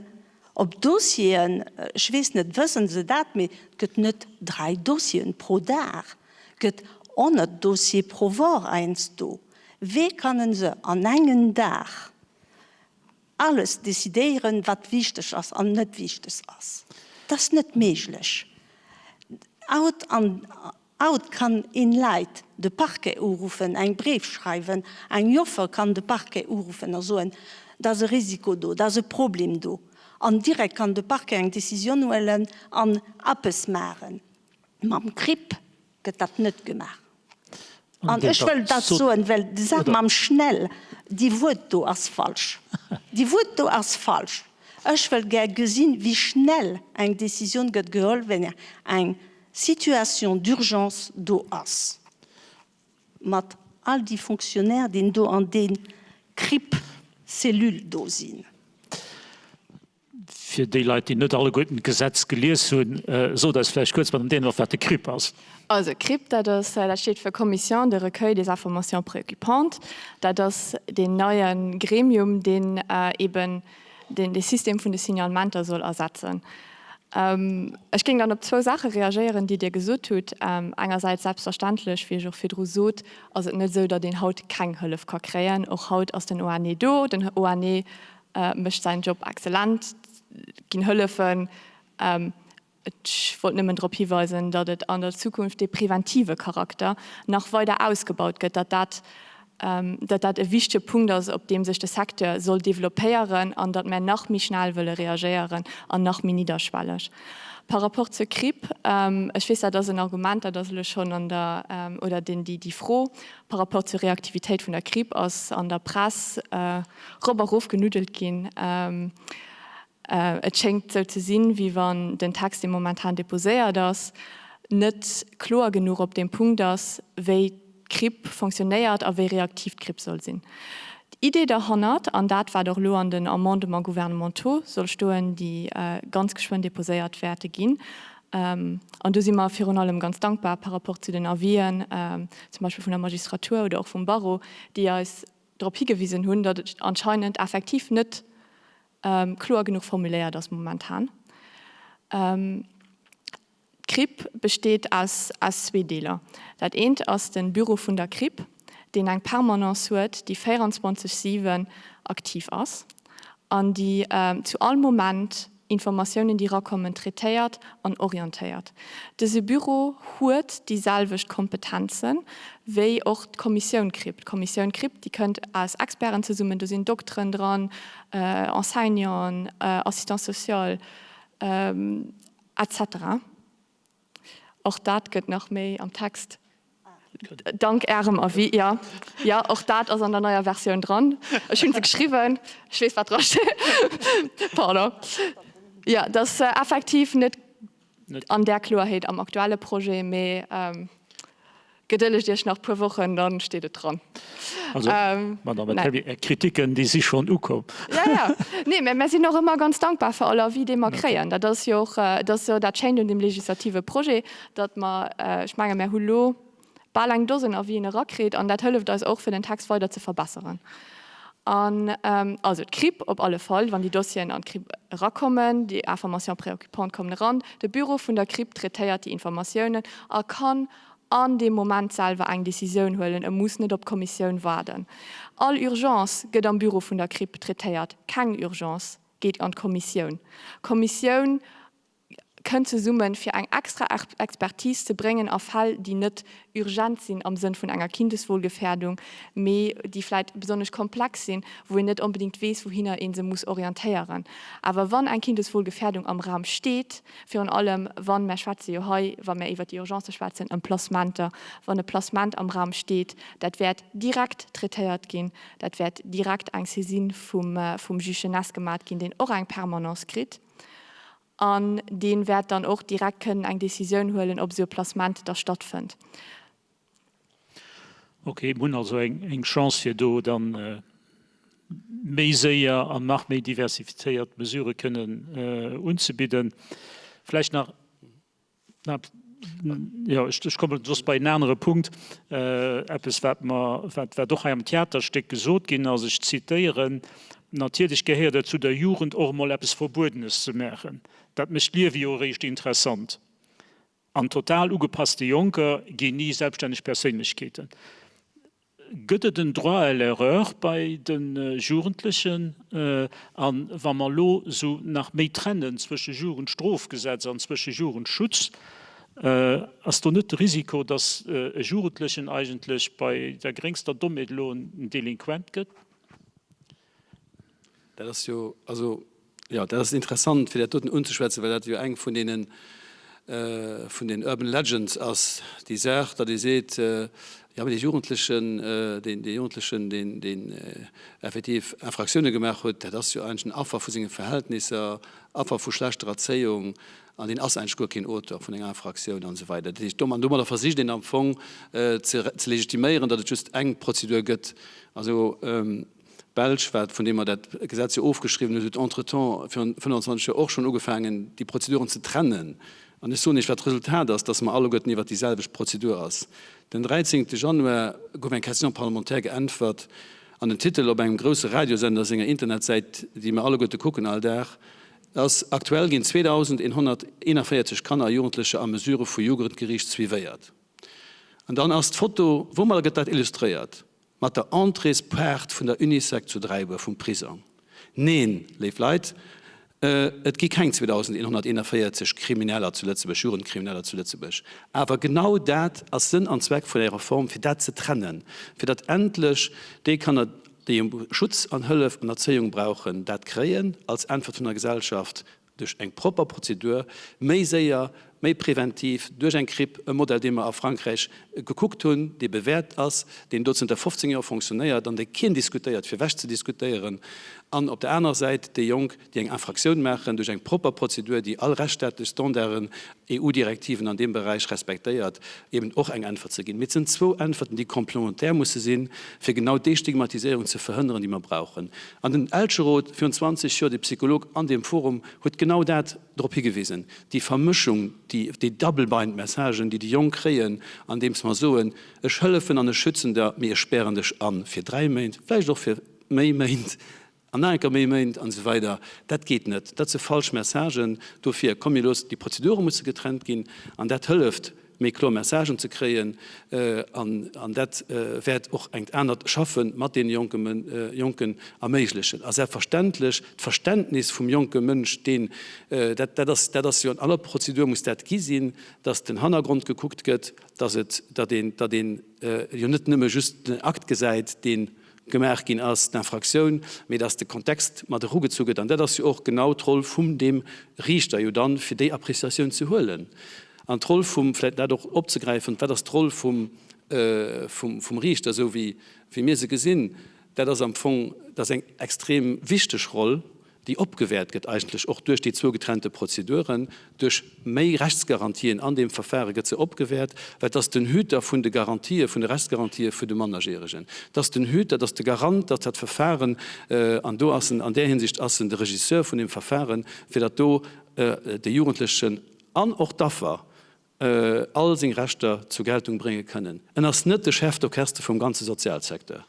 op Dossieren, ech weess net, wëssen se dat, mee et gëtt net 3 Dossieren pro Dag, et gëtt 100 Dossiere pro Woch heiansdo. Wéi kannen se an engem Dag alles decidéieren, wat wichteg ass an net wichteg ass? Dat ass net méiglech. Haut an Haut kann een Leit de Parquet uruffen, eng Bréif schreiwen, eng Joffer kann de Parquet uruffen a soen, da ass e Risiko do, da ass e Problem do. An direkt kann de Parquet eng Décision huelen an eppes maachen. Mam CRIP gëtt dat net gemaach. An ech wëll dat soen, well déi Saach mam schnell, déi Wuert do ass falsch. Déi Wuert do ass falsch. Ech wëll gär gesinn, wéi schnell eng Décision gëtt geholl, wenn eng Situation d'urgence do ass, mat all déi Fonctionnaires, déi do an dee CRIP-Cellule do sinn. Fir déi Leit, déi net alleguerten d'Gesetz gelies hunn, sot eis vläicht kuerz, Madame Dehnhoff, wat de CRIP ass. Also CRIP, dat ass, dat steet fir Commission de recueil des informations préoccupantes. Dat ass deen neie Gremium, deen eben deen de System vun de Signalementer soll ersetzen. Ech géing dann op zwou Saache reagéieren, déi Dir gesot hutt. Engersäits selbstverständlech, wéi ech och virdru sot, ass et net esou, datt een haut keng Hëllef ka kréien. Och haut ass den ONE do. Den ONE mécht säin Job excellent, et ginn Hëllefen. Ech wollt nëmmen drop hiweisen, datt et an der Zukunft dee preventive Charakter nach weider ausgebaut gëtt, datt dat, datt dat e wichtege Punkt ass, op deem sech de Secteur soll developpéieren an datt mär nach méi schnell wëlle reagéieren an nach méi nidderschwelleg. Par rapport zur CRIP, ech weess, dat ass en Argument, dat ass elo schonn an der, oder deen, déi, déi Fro par rapport zur Reaktivitéit vun der CRIP ass an der Press rop a rof genuddelt ginn. Et schéngt esou ze sinn, wéi wann den Text, dee momentan déposéiert ass, net kloer genuch op deem Punkt ass, wéi d'CRIP fonctionnéiert a wéi reaktiv d'CRIP soll sinn. D'Idee derhannert, an dat wat och elo an den Amendements gouvernementaux soll stoen, déi ganz geschwënn déposéiert wäerte ginn, an do si mer virun allem ganz dankbar par rapport zu den Avisen, zum Beispill vun der Magistratur oder och vum Barreau, déi eis drop higewisen hunn, datt et anscheinend effektiv net kloer genuch formuléiert ass momentan. D'CRIP besteet aus aus zwee Deeler. Dat eent ass de Büro vun der CRIP, deen eng Permanence huet, déi 24, 7 aktiv ass an déi zu all Moment Informatiounen, déi erakommen, traitéiert an orientéiert. Dëse Büro huet déi selwecht Kompetenze wéi och d'Kommissioun CRIP. D'Kommissioun CRIP, déi kënnt aus Experten zesummen, do sinn Dokteren dran, Enseignanten, Assistants sociaux, etc. Och dat gëtt nach méi am Text. Dank Ärem Avis, jo, jo, och dat ass an der neier Versioun dran. Ech hu se geschriwwen, ech weess, wat drasteet. Pardon. Jo, dat ass effektiv net an där Kloerheet am aktuelle Projet, mee Gedëllegt Iech nach puer Wochen, dann steet et dran. Also, Madame Bettelli, Är Kritiken, déi si schonn ukomm. Jo, jo. Nee, mä mir sinn och ëmmer ganz dankbar fir all Avis, dee mer kréien. Dat ass jo och, dat ass jo dat Schéint un deem legislative Projet, datt mer, ech menge mer hu lo bal eng Dosen Avisen erakritt an dat hëlleft eis och, fir den Text weider ze verbesseren. An also d'CRIP op alle Fall, wann déi Dossieren an d'CRIP erakommen, déi Informations préoccupantes kommen eran, de Büro vun der CRIP traitéiert déi Informatiounen a kann an deem Moment selwer eng Décisioun huelen, e muss net op d'Kommissioun waarden. All Urgence gëtt am Büro vun der CRIP traitéiert, keng Urgence geet an d'Kommissioun. D'Kommissioun. Kënnt zesummen, fir eng extra Expertise ze bréngen a Fäll, déi net urgent sinn am Sënn vun enger Kindeswohlgefährdung, mee déi vläicht besonnesch komplex sinn, wou een net onbedéngt weess, wouhinner ee se muss orientéieren. Awer wann eng Kindeswohlgefährdung am Raum steet, virun allem wann, mär schwätze jo hei, wa mär iwwert déi Urgencë schwätzen, ëm Placementer, wann e Placement am Raum steet, dat wäert direkt traitéiert ginn, dat wäert direkt eng Saisine vum Juge jeunesse gemat ginn, deen och eng Permanence kritt. An dee wäert dann och direkt kënnen eng Décisioun huelen, ob esou e Placement da stattfënnt. Ok, mir hunn also eng Chance, fir do dann méi séier an nach méi diversifizéiert Mesurë kënnen unzebidden. Vläicht nach. Jo, ech kommen soss bei en anere Punkt, eppes wat mer, wat wat och hei am Theaterstéck gesot ginn ass, ech zitéieren, Natierlech gehéiert et zu der Jugend och emol eppes Verbuedenes ze maachen, dat mécht d'Liewe jo eréischt interessant. An total ugepasste Jonker ginn ni selbststänneg Perséinlechkeeten. Gëtt et en Droit à l'erreur bei de Jugendlechen? A wa mer elo esou nach méi trennen zwësche Jugendstrofgesetz an zwësche Jugendschutz, ass do net de Risiko, datt e Jugendlechen eigentlech bei der gréngster Dommheet elo en Delinquent gëtt? Dat ass jo, also, jo, dat ass interessant, fir dat doten unzeschwätzen, well dat jo eng vun deenen, vun den Urban Legends ass, déi Saach, datt ee seet, jo, mä dee Jugendlechen, deen, dee Jugendlechen, deen, deen effektiv Infraktioune gemaach huet, dat ass jo eigentlech en Affer vu senge Verhältnisser, Affer vu schlechter Erzéiung an deen ass eigentlech guer keen Auteur vun enger Infraktioun an esou weider. Dat heescht, domadder versicht een am Fong ze legitiméieren, datt et just eng Prozedur gëtt. Also, D'Belsch, wat, vun deem mer dat Gesetz jo ofgeschriwwen hunn, huet entretemps virun 25 Joer och schonn ugefaangen, déi Prozeduren ze trennen. An ech soen Iech, wat d'Resultat ass, dass mer alleguerten iwwert déi selwecht Prozedur ass. Den 13. Januar gouf eng Question parlementaire geäntwert an den Titel op engem grousse Radiosender senger Internetsäit, déi mer alleguerte kucken all Dag, ass, Aktuell ginn 2.141 Kanner a Jugendlecher a Mesure vu Jugendgeriicht suivéiert. An dann ass d'Foto, woumadder gëtt dat illustréiert? Mat der Entréespaart vun der Unisec zu Dräibuer vum Prisong. Neen, léif Leit, et gi keng 2.141 Krimineller zu Lëtzebuerg, Jugendkrimineller zu Lëtzebuerg. Awer genau dat ass Sënn an Zweck vun der Reform, fir dat ze trennen, fir datt endlech déi Kanner, déi Schutz an Hëllef an Erzéiung brauchen, dat kréien als Äntwert vun der Gesellschaft, duerch eng propper Prozedur, méi séier, méi preventiv, duerch eng Kripp, e Modell, dee mer a Frankräich gekuckt hunn, dee bewäert ass, deen do zënter 15 Joer fonctionnéiert an dee keen diskutéiert, fir ewech ze diskutéieren, an op der anerer Säit déi Jonk, déi eng Infraktioun maachen, duerch eng propper Prozedur, déi all rechtsstaatlech Standarden, EU-Direktiven an deem Beräich respektéiert, eben och eng Äntwert ze ginn. Mee et sinn zwou Äntwerten, déi complémentaire musse sinn, fir genau déi Stigmatiséierung ze verhënneren, déi mer brauchen. An den Elcherot virun 20 Joer, dee Psycholog an deem Forum, huet genau dat drop higewisen, déi Vermëschung, déi, déi Double-bind-Messagen, déi déi Jonk kréien, andeems mer soen, ech hëllefen an ech schützen der, mee ech spären dech an fir dräi Méint, vläicht och fir méi Méint, An nach eng Kéier méi Méint an esou weider. Dat geet net. Dat si falsch Messagen. Dofir, komm mir loossen, déi Prozedure musse getrennt ginn an dat hëlleft, méi kloer Messagen ze kréien. An dat wäert och engt anert Schaffe mat deene jonke Jonken erméiglechen. A selbstverständlech d'Verständnis vum jonke Mënsch, deen, dat, dat ass, dat ass jo an aller Prozedur muss dat gi sinn, dass den Hannergrond gekuckt gëtt, dass et, datt een, datt een jo net nëmme just den Akt gesäit, deen gemaach ginn ass, d'Infraktioun, mee dass de Kontext mat erugezu gëtt. An dat ass jo och genau d'Roll vum deem Riichter jo dann, fir déi Appréciatioun ze huelen. An d'Roll vum, vläicht dat och opzegräifen, wat ass d'Roll vum, vum Riichter, esou wéi mir se gesinn, dat ass am Fong, dat ass eng extrem wichteg Roll, déi opgewäert gëtt eigentlech och duerch déi zwou getrennte Prozeduren, duerch méi Rechtsgarantien an deem Verfahre gëtt se opgewäert, well et ass den Hüter vun de Garantië, vun de Rechtsgarantië fir de Mannerjäregen. Et ass den Hüter, et ass de Garant, datt dat Verfahren, an do ass en, an där Hinsicht ass en de Regisseur vun deem Verfahren, fir datt do de Jugendlechen an och d'Affer all seng Rechter zur Geltung brénge kënnen. En ass net de Chef d'orchestre vum ganze Sozialsecteur.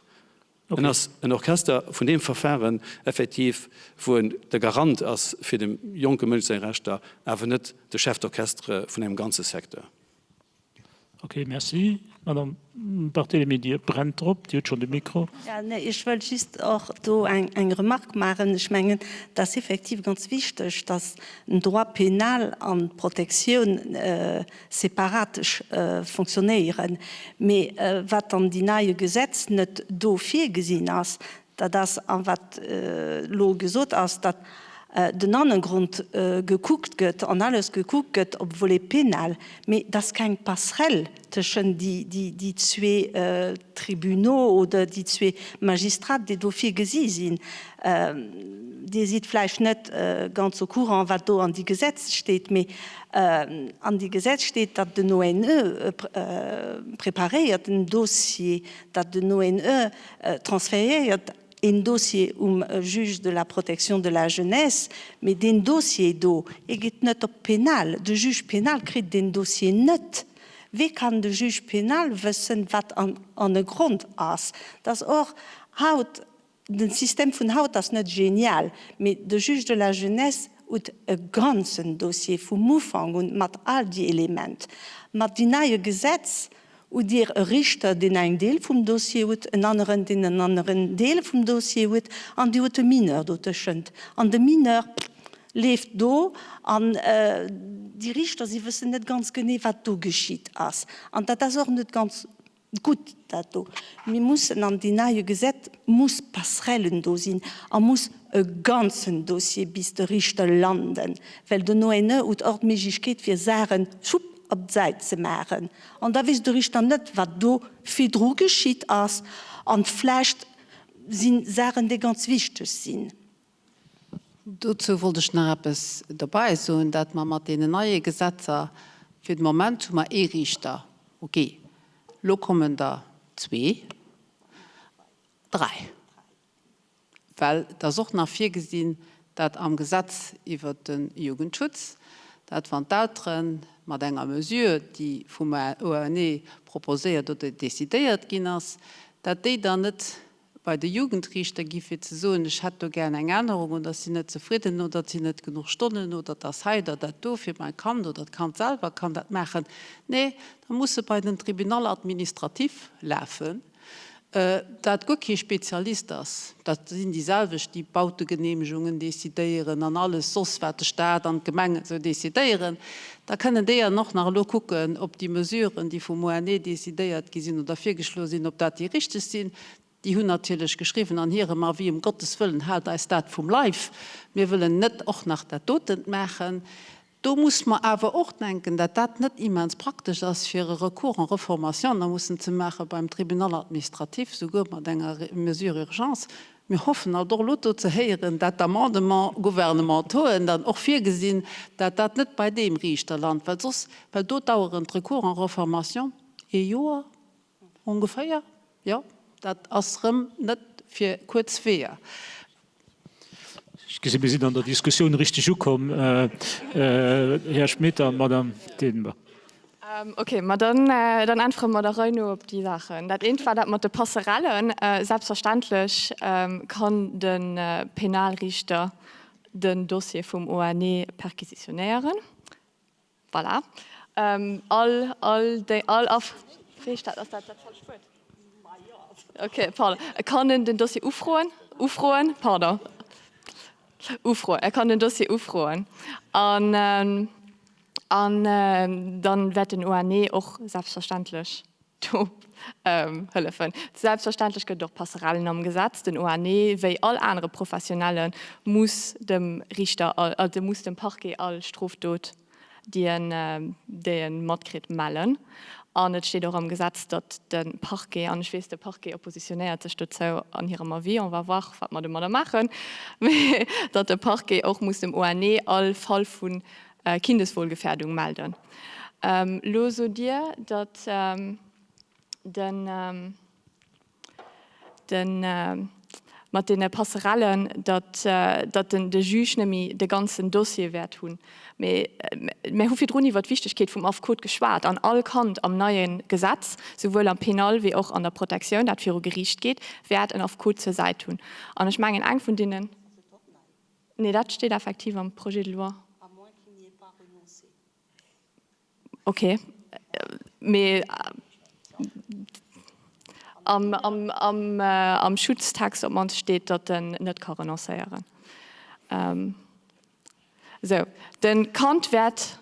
En ass en Orchester vun deem Verfahren effektiv, wou en de Garant ass fir dem jonke Mënsch seng Rechter, awer net de Chef d'orchestre vun engem ganze Secteur. Ok, merci. Madame Barthelemy, Dir brennt drop, Dir hutt schonn de Mikro. Jo, nee, ech wëllt just och do eng Remarque maachen. Ech mengen, et ass effektiv ganz wichteg, dass den Droit pénal an d'Protektioun separatesch fonctionnéieren. Mee wat an déi neie Gesetz net do virgesinn ass, Dat ass, a wat elo gesot ass, datt den Hannergrond gekuckt gëtt an alles gekuckt gëtt op Volet pénal, mee datt keng Passerelle tëschent déi zwee Tribunaux oder déi zwee Magistrats, déi do virgesi sinn. Dir sidd vläicht net ganz au courant, wat do an déi Gesetz steet, mee an déi Gesetz steet, datt den ONE preparéiert en Dossier, datt den ONE transfériéiert een Dossier um Juge de la protection de la jeunesse, mee deen Dossier do, e geet net op d'Penal. De Juge pénal kritt deen Dossier net. Wéi kann de Juge pénal wëssen, wat an e Grond ass? Dass och haut, den System vun haut ass net genial, mee de Juge de la jeunesse huet e ganzen Dossier vum Ufank un mat all déi Element. Mat déi neie Gesetz Hutt Dir e Richter, deen eng Deel vum Dossier huet, en aneren, deen en aneren Deel vum Dossier huet, an Dir hutt e Mineur dotëschent. An de Mineur leeft do, an déi Richter, si wëssen net ganz genee, wat do geschitt ass. An dat ass och net ganz gutt, dat do. Mir mussen an déi neie Gesetz muss Passerellen do sinn a muss e ganzen Dossier bis de Richter landen, well den ONE huet och d'Méiglechkeet, fir Saachen, schupp, op d'Säit ze maachen. An da weess de Richter net, wat do virdru geschitt ass. An vläicht si Saachen, déi ganz wichteg sinn. Dozou wollt ech nach eppes dobäi soen, dat mer mat deenen neie Gesetzer, fir de Moment hu mer ee Riichter, ok, elo kommen der zwee, dräi. Well et ass och nach virgesinn, dat am Gesetz iwwert de Jugendschutz, dat wann d'Eltere mat enger Mesure, déi vum ONE proposéiert oder decidéiert ginn ass, dat déi dann net bei de Jugendriichter gi fir ze soen, ech hätt do gär eng Ännerung oder ech sinn net zefridden oder et sinn net genuch Stonnen oder et ass hei oder dat do fir mäi Kand oder d'Kand selwer kann dat maachen. Nee, da muss se bei den Tribunal administratif lafen. Dat guer kee Spezialist ass, dat sinn déi selwecht, déi d'Bautegenehmegungen decidéieren an alles soss, wat de Stat an d'Gemengen esou decidéieren, da kënnen déi an och nach elo kucken, ob déi Mesuren, déi vum ONE decidéiert gi sinn oder virgeschloe sinn, ob dat déi richteg sinn. Déi hunn natierlech geschriwwen an hirem Avis, Ëm Gottes Wëllen, haalt eis dat vum Leif, mir wëllen net och nach dat dotent maachen. Do muss mer awer och denken, dat dat net immens praktesch ass, fir e Recours en reformation da mussen ze maache beim Tribunal administratif, souguer mat enger Mesure urgence. Mir hoffen alt och elo do ze héieren, dat d'Amendements gouvernementauxen dann och virgesinn, dat dat net bei deem Riichter lant, well soss, well do daueren d'Recours en reformation ee Joer ongeféier, jo, dat ass rëm net fir kuerz Weeër. Ech gesinn, mir sinn an der Diskussioun richteg ukomm, Här Schmit a Madame Dedenbach. Okay, ma dann, dann äntwere mer der Rei no op déi Saachen. Dat eent war dat mat de Passerellen. Selbstverständlech kann de Penalriichter den Dossier vum ONE perquisitionéieren. Voilà. All, all déi, all Af, wéi heescht dat, ass dat dat falscht Wuert? Okay, pardon. E kann en den Dossier ufroen, ufroen, pardon, ufroen, e kann den Dossier ufroen an, an dann wäert den ONE och selbstverständlech do hëllefen. Selbstverständlech gëtt et och Passerellen am Gesetz. Den ONE, wéi all anere Professionelle, muss dem Riichter, also muss dem Parquet all Strofdot, déi en, déi e matkritt, mellen. An et steet och am Gesetz, datt de Parquet, an ech weess, de Parquet oppositionéiert sech dozou an hirem Avis, on va voir, wat mer domadder maachen, mee datt de Parquet och muss dem ONE all Fall vu Kindeswohlgefährdung melden. Lo sot Dir, datt den, den, mat deene Passerellen, datt, datt den, de Juge net méi de ganzen Dossier wäert hunn. Mee mir hu virdrun iwwer d'Wichtegkeet vum Affekot geschwat. An all Kand am neie Gesetz, souwuel am Penal wéi och an der Protektioun, dat viru Geriicht geet, wäert en Affekot zur Säit hunn. An ech mengen, eng vun deenen. Nee, dat steet effektiv am Projet de loi. Ok. Mee am Schutztext op d'mannst steet, datt en net ka renoncéieren. Esou, de Kand wäert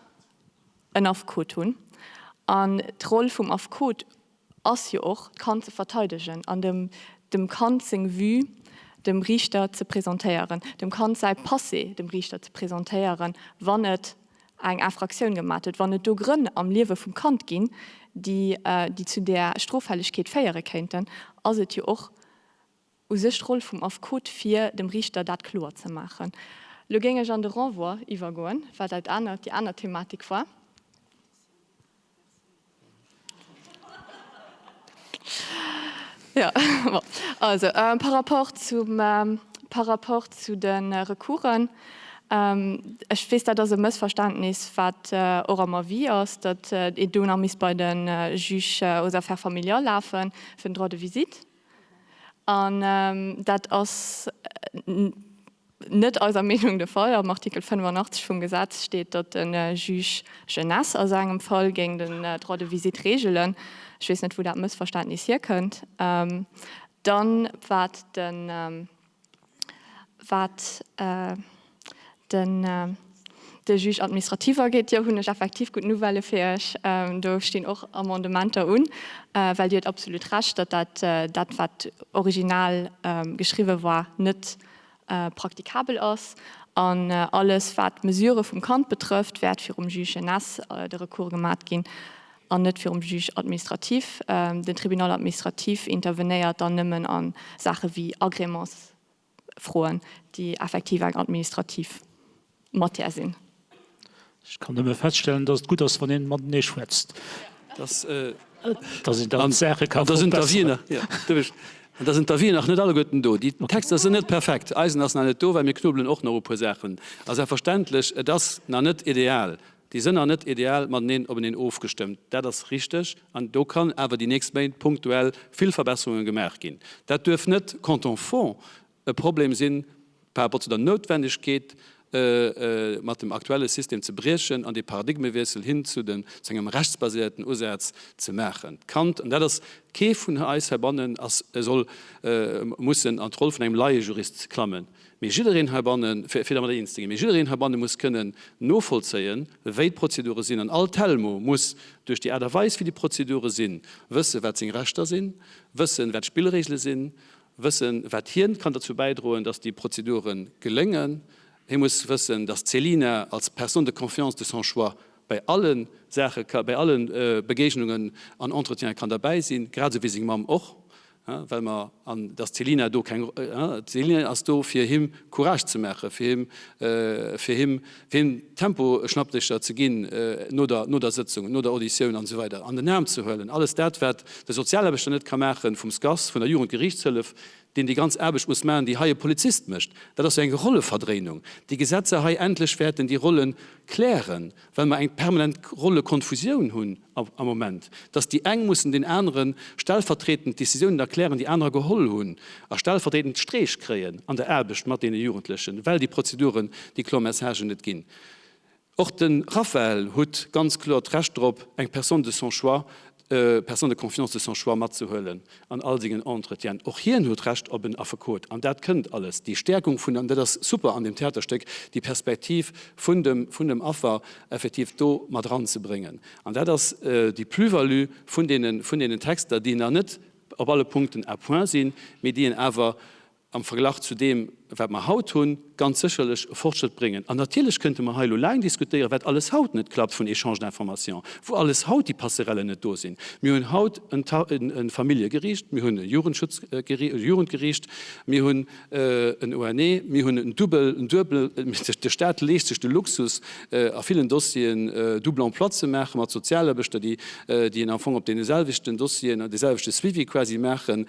en Affekot hunn an d'Roll vum Affekot ass jo och, d'Kand ze verteidegen an dem dem Kand seng Vue dem Riichter ze presentéieren, dem Kand säi Passé dem Riichter ze presentéieren, wann et eng Infractioun gemat huet, wann et do Grënn am Liewe vum Kand ginn, déi déi zu där Stroffällegkeet féiere kéinten, ass et jo och u sech d'Roll vum Affekot fir dem Riichter dat kloer ze maachen. Elo géing ech an de Renvoi iwwergoen, wat dat anert, déi aner Thematik war. Jo, bon, also par rapport zum, par rapport zu de Recoursen, ech weess, dat ass e Mëssverständnis, wat och am Avis ass, datt een do nach misst bei de Juge aux affaires familiales lafen fir den Droit de visite. An dat ass net eiser Meenung de Fall. Am Artikel 85 vum Gesetz steet, datt de Juge jeunesse a sou engem Fall géing den Droit de visite reegelen. Ech weess net, wou dat Mëssverständnis hierkënnt. Dann, wat de. Wat den de Juge administratif ageet, jo, hunn ech effektiv gutt Nouvellë fir Iech. Do stinn och Amendementer un, well Dir huet absolut Recht, datt dat, dat wat original geschriwwe war, net praktikabel ass. An alles, wat d'Mesurë vum Kand betrëfft, wäert virum Juge jeunesse de Recours gemat ginn an net virum Juge administratif. Den Tribunal administratif intervenéiert dann nëmmen a Saache wéi Agrémentsfroen, déi effektiv eng administrativ Matière sinn. Ech kann nëmme feststellen, dass et gutt ass, wann ee matenee schwätzt, dass een dann d'Saache ka verbesseren. An da sinn d'Avisen nach net alleguerten do. Déi Texter sinn net perfekt. Eisen ass nach net do, well mir knobelen och nach u puer Saachen. A selbstverständlech, et ass nach net ideal. Déi sinn nach net ideal mateneen openeen ofgestëmmt, dat ass richteg. An do kann awer déi nächst Méint punktuell vill Verbesserunge gemaach ginn. Dat duerf net quand on fond e Problem sinn par rapport zu der Noutwendegkeet, mat dem aktuelle System ze briechen an dee Paradigmewiessel hin zu den, zu engem rechtsbaséierten Usaz ze maachen. D'Kand, an dat ass, kee vun eis heibannen ass, soll mussen an d'Roll vun engem Laiejurist klammen, Mee jiddereen heibannen, fir dermat eens ze ginn, mee jiddereen heibanne muss kënnen novollzéien, wéi d'Prozedure sinn. An all Telmo muss duerch déi Aart a Weis, wéi déi Prozedure sinn, wëssen, wat seng Rechter sinn, wëssen, wat d'Spillregele sinn, wëssen, wat hien kann derzou bäidroen, dass déi Prozedure geléngen. Hie muss wëssen, dass d'Célina als Personne de confiance de son choix bei alle Saache, bei alle Begéignungen an Entretiene kann derbäi sinn, grad esou wéi seng Mamm och. Well mer, an dass d'Selina do keng, d'Selina ass do fir him Courage ze maachen, fir him, fir him, fir him Temposchnappdécher ze ginn no der, no der Sëtzung, no der Auditioun an esou weider, an den Aarm ze huelen. Alles dat, wat de Sozialaarbechter net ka maachen vum SCAS, vun der Jugendgeriichtshëllef, deen déi ganz Aarbecht muss maachen, déi hei e Polizist mécht. Dat ass jo eng Rolleverdréinung. Déi Gesetzer hei endlech wäerten déi Rolle klären, well mer eng permanent Rollekonfusioun hunn am Moment, dass déi eng mussen den anere stellvertretend d'Décisiounen erklären, déi anerer geholl hunn, a stellvertretend Streech kréien an der Aarbecht mat deene Jugendlechen, well déi Prozeduren, déi kloer Messagen net ginn. Och de Raphaël hutt ganz kloer d'Recht drop, eng Personne de son choix, Personne de confiance de son choix matzehuelen an all sengen Entretienen. Och hien huet Recht op en Affekot. An dat kënnt alles, déi Stäerkung vun, an dat ass super an deem Theaterstéck, déi Perspektiv vun dem, vun dem Affer effektiv do mat eranzebréngen. An dat ass déi Plus-value vun deenen, vun deenen Texter, déi nach net op alle Punkten à point sinn, mee déi een awer am Verglach zu deem, wat mer haut hunn, ganz sécherlech e Fortschrëtt bréngen. An natierlech kënnte mer hei elo laang diskutéieren, wat alles haut net klappt vun Échange d'informations, wou alles haut déi Passerellen net do sinn. Mir hunn haut e Familljegeriicht, mir hunn e Jugendgeriicht, mir hunn en ONE, mir hunn en Dubbel, en duebel, de Stat leescht sech de Luxus, a villen Dossieren double emploi ze maachen mat Sozialaarbechter, déi déi am Fong op deene selwechten Dossieren dee selwechte Suivi quasi maachen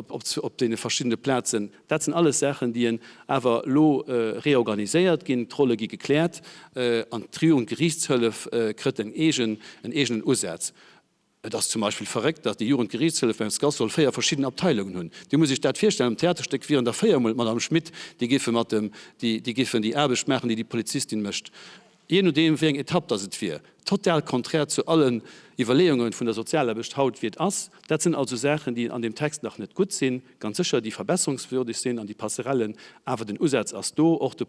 op deene verschiddene Plazen. Dat sinn alles Saachen, déi en awer elo reorganiséiert ginn. D'Rolle gi gekläert an d'Jugendgeriichtshëllef kritt en eegen, en eegenen Usaz. Et ass zum Beispill verréckt, datt déi Jugendgeriichtshëllef beim SCAS soll 4 verschidden Abteilungen hunn. Dir musst Iech dat virstellen, am Theaterstéck wieren der 4 mol d'Madame Schmit, déi géife mat dem, déi, déi géifen déi Aarbecht maachen, déi déi Polizistin mécht. Jee nodeem wéi eng Etapp dass et wier. Total konträr zu allen Iwwerleeunge vun der Sozialaarbecht haut, wéi et ass. Dat sinn also Saachen, déi an deem Text nach net gutt sinn, ganz sécher, déi verbesserungswürdig sinn an déi Passerellen, awer den Usaz ass do, och de,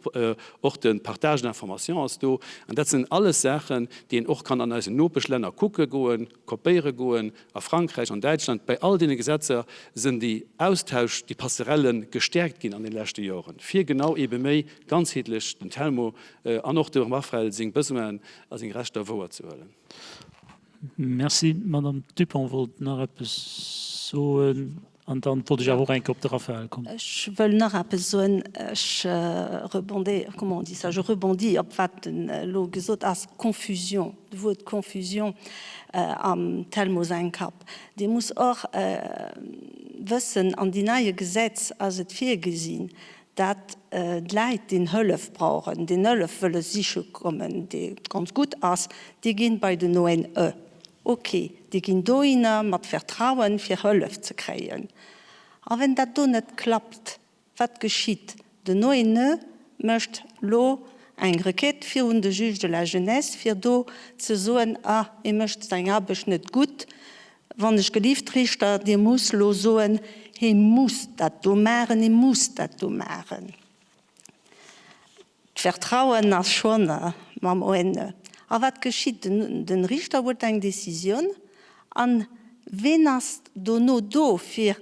och de Partage d'informations ass do. An dat sinn alles Saachen, déi een och kann an eisen Nopeschlänner kucke goen, kopéiere goen, a Frankräich, an Däitschland. Bei all deene Gesetzer sinn déi Austausch, déi Passerelle gestäerkt ginn an de leschte Joren, fir genau eebe méi ganzheetlech den Telmo an och dem Raphael seng Besoinen a seng Rechter wouerzehuelen. Merci. D'Madame Dupont wollt nach eppes soen an dann wollt ech awer och eng Kéier op de Raphael kommen. Ech wëll nach eppes soen. Ech rebondé, comment on dit ça, je rebondis op wat en elo gesot ass, Confusion, d'Wuert Confusion am Telmo säin Kapp. Dir musst och wëssen, an déi neie Gesetz ass et virgesinn, dat d'Läit, déi Hëllef brauchen, déi Hëllef wëlle siche kommen, déi ganz gutt ass, déi ginn bei den ONE. Ok, déi ginn dohinner mat Vertrauen, fir Hëllef ze kréien. A wenn dat do net klappt, wat geschitt? Den ONE mécht lo eng Requête virun de Juge de la jeunesse, fir do ze soen, Ah, e mécht seng Aarbecht net gutt, Wann ech gelift, Riichter, Dir musst lo soen, hee muss dat do maachen, hee muss dat do maachen. D'Vertrauen ass schonn mam ONE. A wat geschitt? Den Riichter huet eng Décisioun an ween ass dono do fir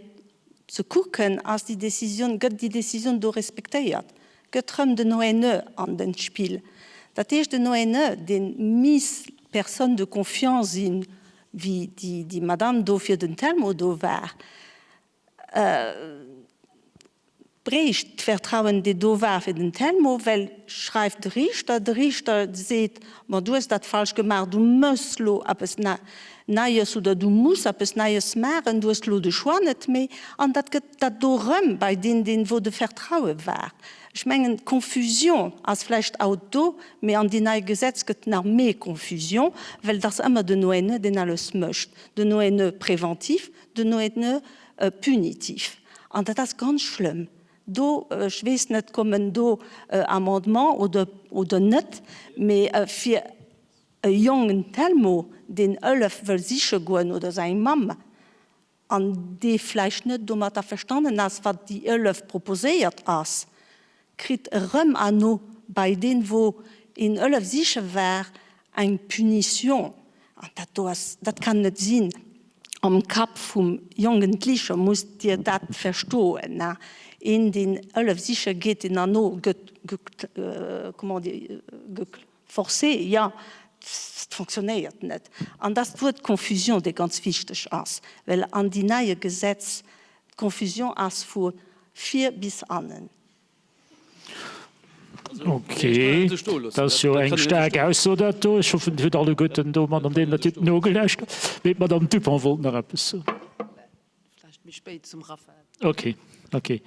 ze kucken, ass déi Décisioun, gëtt déi Décisioun do respektéiert? Gëtt rëm den ONE an den Spill. Dat heescht, den ONE, dee misst d'Personne de confiance sinn, wéi déi Madame do fir den Telmo do war, bréicht d'Vertrauen, déi do war fir den Telmo, well schreift de Riichter, de Riichter seet, ma du hues dat falsch gemaach, du mëss lo eppes Neies oder du muss eppes Neies maachen, du hues lo de Choix net méi. An dat gëtt dat do erëm bei deen, deen, wou de Vertraue war. Ech mengen, d'Confusion ass vläicht haut do, mee an déi nei Gesetz gëtt nach méi Confusion, well et ass ëmmer den ONE, deen alles mécht, den ONE préventif, den ONE punitif. An dat ass ganz schlëmm. Do, ech weess net, kommen do Amendements oder, oder net, mee fir e jongen Telmo, deen Hëllef wëll siche goen oder seng Mamm, an dee vläicht net domat averstannen ass, wat déi Hëllef proposéiert ass, kritt erëm herno bei deen, wou een Hëllef siche war, eng Punition. An dat do ass, dat kann net sinn. Am Kapp vum Jongendlecher musst Dir dat verstoen. Een, deen Hëllef siche geet, deen herno gëtt, comment dire, Forcé, jo, et fonctionnéiert net. An dass d'Wuert Confusion, dee ganz wichteg ass, well an déi neie Gesetz d'Confusion ass vu vir bis hannen. Ok, dat ass jo eng staark Ausso dat do. Ech hoffen, Dir hutt alleguerten do, Madame Dehm, dat nogelauschtert. Mee d'Madame Dupont wollt nach eppes soen. Vläicht méi spéit zum Raphael. Ok, ok.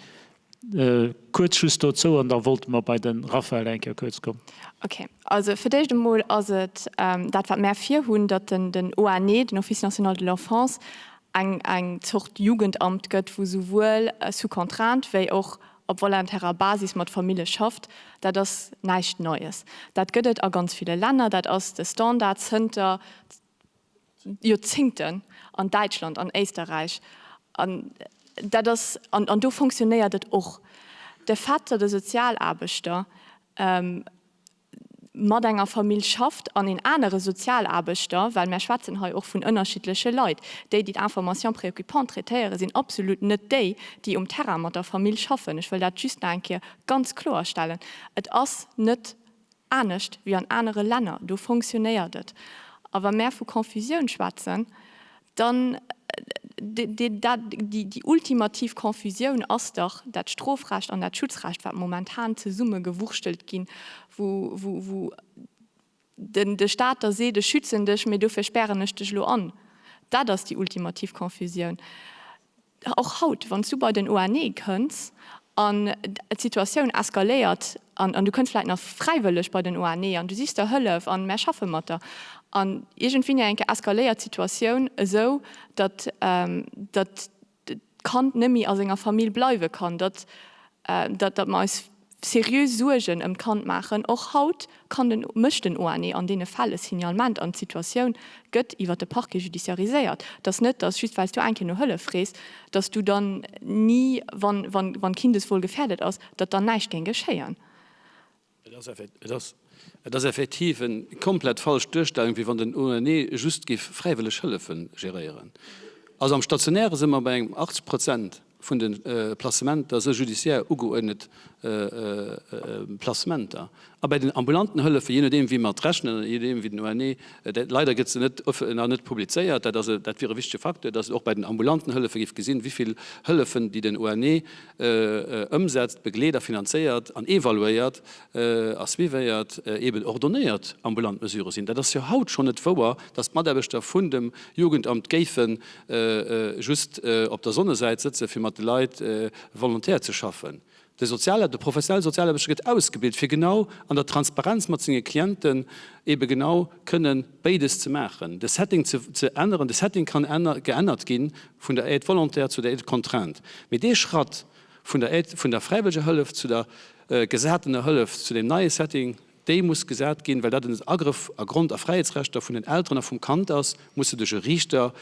Kuerz just dozou an da wollte mer bei de Raphael eng Kéier kuerz kommen. Ok, also fir d'éischt emol ass et dat, wat mär virhunn, datt den ONE, den Office national de l'enfance, eng eng Zort Jugendamt gëtt, wou souwuel sous contrainte wéi och op volontärer Basis mat Famille schafft. Dat ass näischt Neies. Dat gëtt et a ganz ville Länner. Dat ass de Standard zënter Joerzéngten an Däitschland, an Éisterräich, an dat ass, an do fonctionnéiert et och. De Fait, datt e Sozialaarbechter mat enger Famill schafft an een anere Sozialaarbechter, well mär schwätzen hei och vun ënnerschiddleche Leit, déi, déi d'Information préoccupante traitéieren, sinn absolut net déi, déi um Terrain mat der Famill schaffen. Ech wëll dat just nach eng Kéier ganz kloerstellen. Et ass net Anescht wéi an anere Länner, do fonctionnéiert et. A wa mär vu Confusioun schwätzen, dann, déi ultimativ Confusioun ass dach dat Strofrecht an dat Schutzrecht, wat momentan zesummegewurschtelt ginn, wou de Staat da seet, ech schützen dech, mee dofir spären ech dech elo an. Dat ass déi ultimativ Confusioun. Och haut, wann s du bei den ONE kënns an d'Situatioun eskaléiert an du kënns vläicht nach fräiwëlleg bei den ONE an du sichs der Hëllef an mär schaffe mat der an iergendwéini eng Kéier eskaléiert d'Situatioun esou, datt datt d'Kand net méi a senger Famill bleiwe kann, datt datt mer eis. Seriö Suergen ëm d'Kand maachen. Och haut kann den, mécht den ONE an deene Fäll e Signalement an d'Situatioun gëtt iwwer de Parquet judiciariséiert. Et ass net, dass just well s du eng Kéier no Hëllef frees, dass du dann ni, wann, wann, wann d'Kindeswohl gefährdet ass, datt dann näischt géing geschéien. Et ass, et ass, et ass effektiv eng komplett falsch Duerstellung, wéi wann den ONE just géif fräiwëlleg Hëllefe geréieren. Also am Stationäre si mer bei engem 80 Prozent vun de Placementer se judiciaire ugeuerdnet Placementer. A bei den ambulanten Hëllefen, jee nodeem wéi mer et rechnen, jee nodeem wéi den ONE, dat leider gëtt se net nach net publizéiert, dat ass e, dat wier e wichtege Facteur, datt et och bei den ambulanten Hëllefe géif gesinn, wéi vill Hëllefen, déi den ONE ëmsetzt, begleet a finanzéiert an evaluéiert a suivéiert, eben ordonnéiert ambulant Mesurë sinn. Dat ass jo haut schonn net wouer, datt d'Mataarbechter vun dem Jugendamt géife just op der Sonnesäit sëtzen, fir mat de Leit volontaire ze schaffen. De Sozialar-, de professionelle Sozialaarbechter gëtt ausgebilt, fir genau an der Transparenz mat senge Clienten ebe genau kënnen béides ze maachen, de Setting ze ze änneren. De Setting kann geännert gi vun der Aide volontaire zu der Aide contrainte. Mee dee Schratt vun der Aide, vun der fräiwëlleger Hëllef zu der gesatener Hëllef, zu deem neie Setting, déi muss gesat ginn, well dat en Agrëff a Grond a Fräiheetsrechter vun den Elteren a vum Kand ass, muss se duerch e Riichter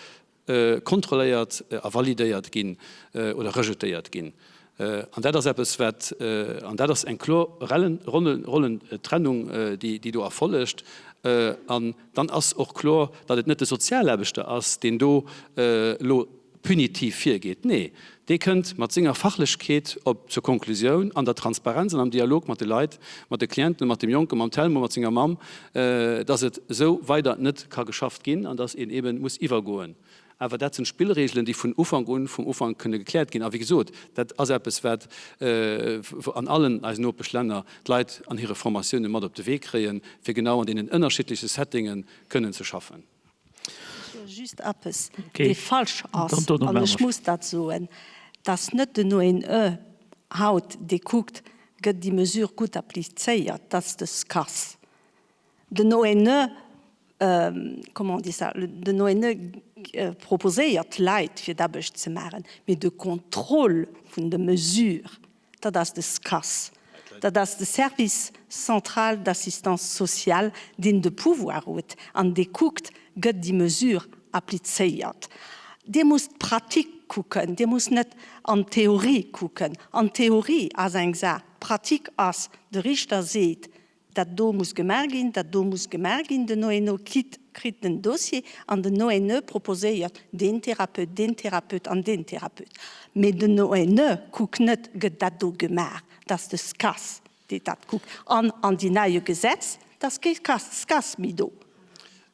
kontrolléiert a validéiert ginn oder rejetéiert ginn. An dat ass eppes, wat, an dat ass eng kloer Rollentrennung, déi do erfollegt. An dann ass och kloer, datt et net de Sozialaarbechter ass, deen do elo punitiv virgeet. Nee, dee kënnt mat senger Fachlechkeet op zur Konklusioun, an der Transparenz an am Dialog mat de Leit, mat de Clienten, mat dem Jonken, mam Telmo, mat senger Mamm, dass et esou weider net ka geschafft ginn an dass een eeben muss iwwergoen. Awer dat sinn Spillregelen, déi vun Ufank un, vum Ufank kënne gekläert ginn. A wéi gesot, dat ass eppes, wat an allen eisen Nopeschlänner d'Leit an hire Formatioune mat op de Wee kréien, fir genau an deenen ënnerschiddleche Settinge kënnen ze schaffen. Ech soe just eppes, dee falsch ass, an ech muss dat soen, dass net den ONE haut, dee kuckt, gëtt déi Mesure gutt applizéiert, dat ass de SCAS. Den ONE, comment on dit ça, den ONE proposéiert Leit, fir d'Aarbecht ze maachen, mee de Contrôle vun de Mesure, Dat ass de SCAS, dat ass de Service central d'assistance sociale, deen de Pouvoir huet an dee kuckt, gëtt déi Mesure applizéiert. Dir musst d'Pratique kucken, Dir musst net an d'Theorie kucken. An d'Theorie ass eng Saach, d'Pratique ass, de Richter seet, Dat do muss gemaach ginn, dat do muss gemaach ginn. Den ONO kritt kritt den Dossier an den ONE proposéiert deen Thérapeut, deen Thérapeut an deen Thérapeut. Mee den ONE kuckt net, gëtt dat do gemaach. Dat ass de SCAS, dee dat kuckt. An an déi neie Gesetz, da ass kee SCAS méi do.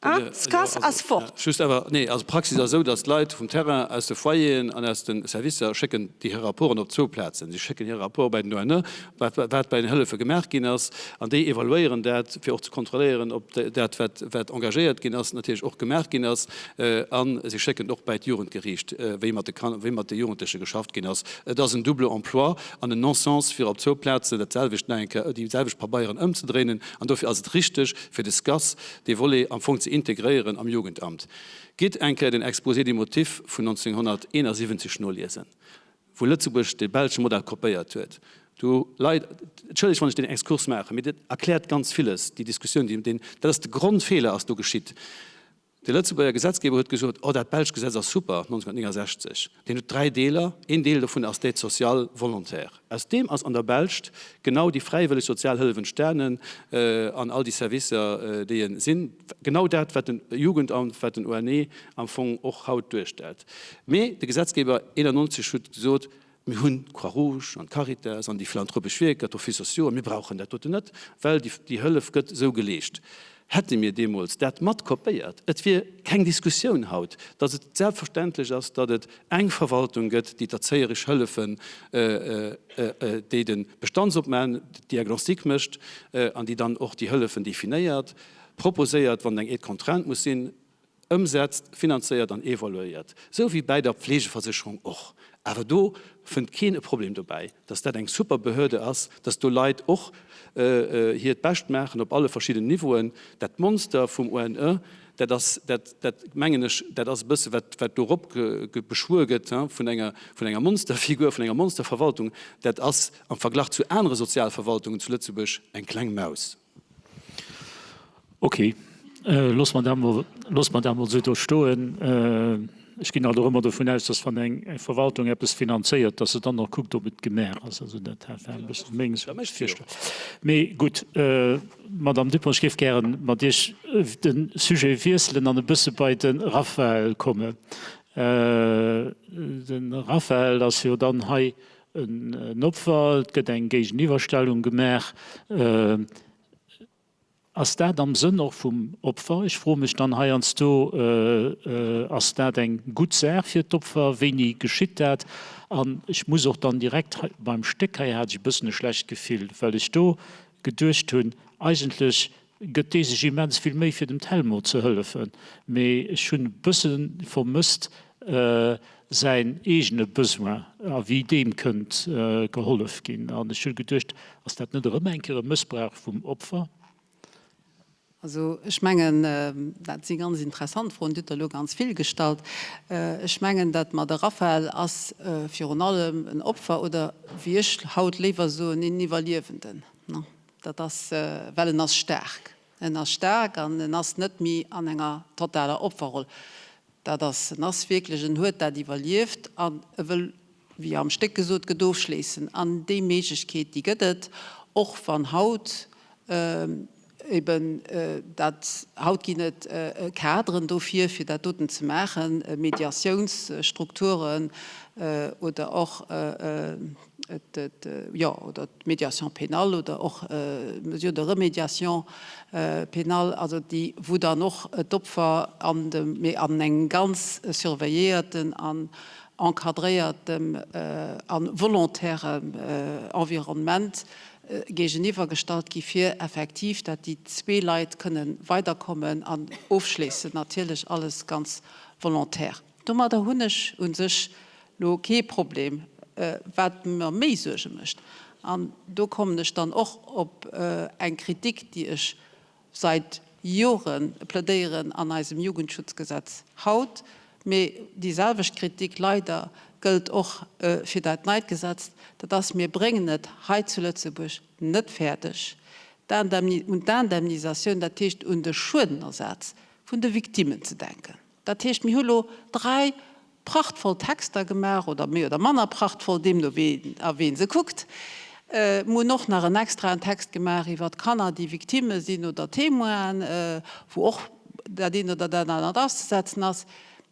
D'SCAS ass fort. Just awer, nee, also d'Praxis ass esou, datt d'Leit vum Terrain, aus de Foyeren an aus de Servicer schécken déi hir Rapporten op zwou Plazen. Si schécken hire Rapport bei den ONE, wat wat bei den Hëllefe gemaach ginn ass, an déi evaluéieren dat, fir och ze kontrolléieren, ob dat, wat wat engagéiert ginn ass, natierlech och gemaach ginn ass. A si schécken et och bäi d'Jugendgeriicht, wéi mat de Kan wéi mat de Jugendleche geschafft ginn ass. Et ass en double emploi an en Non-sens, fir op zwou Plazen dat selwecht nach eng Kéier, déi selwecht Pabeieren ëmzedréinen. An dofir ass et richteg, fir de SCAS, dee Volet am Fong ze integréieren am Jugendamt. Gitt eng Kéier den Exposé des motifs vun 1971 noliesen, wou Lëtzebuerg de belsche Modell kopéiert huet. Do leit, entschëllegt wann ech deen Exkurs maachen, mee dat erkläert ganz villes, déi Diskussioun, déi, deen, dat ass de Grondfeeler ass do geschitt. De Lëtzebuerger Gesetzgeber huet gesot, oh dat belscht Gesetz ass super, 1969, deen huet dräi Deeler, een Deel dovun ass d'Aide sociale volontaire. Aus deem ass an der Belscht genau déi fräiwëlleg sozial Hëllef entstanen an all déi Servicer, déi e sinn. Genau dat, wat den Jugendamt, wat den ONE am Fong och haut duerstellt. Mee de Gesetzgeber 91 huet gesot, Mir hunn d'Croix-Rouge an d'Caritas an déi philanthropesch Wierker, d'Offices sociaux, a mir brauchen dat doten net, well déi Hëllef gëtt esou geleescht. Hätte mir deemools dat mat kopéiert, et wier keng Diskussioun haut, datt et selbstverständlech ass, datt et eng Verwaltung gëtt, déi d'erzéieresch Hëllefen, déi de Bestandsopman, Diagnostic mécht an déi dann och déi Hëllefen definéiert, proposéiert, wann et eng Aide contrainte muss sinn, ëmsetzt, finanzéiert an evaluéiert, esou wéi bäi der Pflegeversécherung och. Awer do fënnt keen e Problem dobäi, dass dat eng super Behörde ass, dass do Leit och hiert Bescht maachen op alle verschiddenen Niveauen. Dat Monster vum ONE. Dat ass, dat, dat mengen ech, dat ass e bësse wat, wat do erop beschwuer gëtt vun enger, vun enger Monsterfigur, vun enger Monsterverwaltung. Dat ass am Verglach zu anere Sozialverwaltungen zu Lëtzebuerg eng kleng Maus. Ok, loosse mer dat mol, loosse mer dat mol esou do stoen. Ech ginn alt och ëmmer dovun aus, dass wann eng Verwaltung eppes finanzéiert, dass se dann och kuckt, ob et gemaach ass. Also dat war e bëssen meng Virstellung. Mee gutt, Madamm Dupong, ech géif gäre mat Iech de Sujet wiesselen an e bësse bei de Raphaël kommen. De Raphaël ass jo dann hei en Opfer, et gëtt eng Géigeniwwerstellung gemaach. Ass dat am Sënn och vum Opfer? Ech froe mech dann heiansdo, Ass dat eng gutt Saach fir d'Opfer? Wéini geschitt dat? An ech muss och dann direkt hei beim Stéck hei hat ech e bëssen e schlecht Gefill, well ech do geduecht hunn, eigentlech gëtt dee sech immens vill Méi fir dem Telmo ze hëllefen, mee ech hunn e bësse vermësst säin eegene Besoin a wéi deem kënnt gehollef ginn. An ech hu geduecht, ass dat net erëm eng Kéier e Mëssbrauch vum Opfer? Also ech mengen, dat si ganz interessant Froen, Dir hutt der elo ganz vill gestallt. Ech mengen, dat mat de Raphael ass virun allem en Opfer oder, wéi ech haut léiwer soen, een Iwwerliewenden. Dat ass, well en ass staark. En ass staark an en ass net méi an enger totaler Opferroll. Dat ass, en ass wierklech, en huet dat iwwerlieft an e wëll, wéi am Stéck gesot gëtt, ofschléissen. An déi Méiglechkeet, déi gëtt et, och wann haut eben dat, haut ginn et Kaderen dofir, fir dat doten ze maachen, Mediatiounsstrukturen oder och, et, jo, oder d'Médiation pénale oder och d'Mesures de remédiation pénale, also déi, wou dann och d'Opfer an dem, mee an engem ganz surveilléierten an encadréiertem a volontairem Environnement géigeniwwergestallt gi fir effektiv, dat déi zwee Leit kënnen weiderkommen an ofschléissen, natierlech alles ganz volontaire. Domadder hunn ech u sech lo kee Problem. Wat mer méi Suerge mécht, an do kommen ech dann och op eng Kritik, déi ech seit Jore plädéieren an eisem Jugendschutzgesetz haut, mee déi selwecht Kritik leider gëllt och fir dat neit Gesetz, dat ass, Mir bréngen et hei zu Lëtzebuerg net fäerdeg, un d'Indemnisatioun, dat heescht un de Schuedenersaz vun de Victimmen ze denken. Dat heescht, mir hu lo dräi prachtvoll Texter gemaach, oder méi oder manner prachtvoll, deemno wéi a ween se kuckt. Mir hunn och nach en extraen Text gemaach iwwer d'Kanner, déi Victimme sinn oder Témoinen, wou och dat eent oder dat anert auszesetzen ass,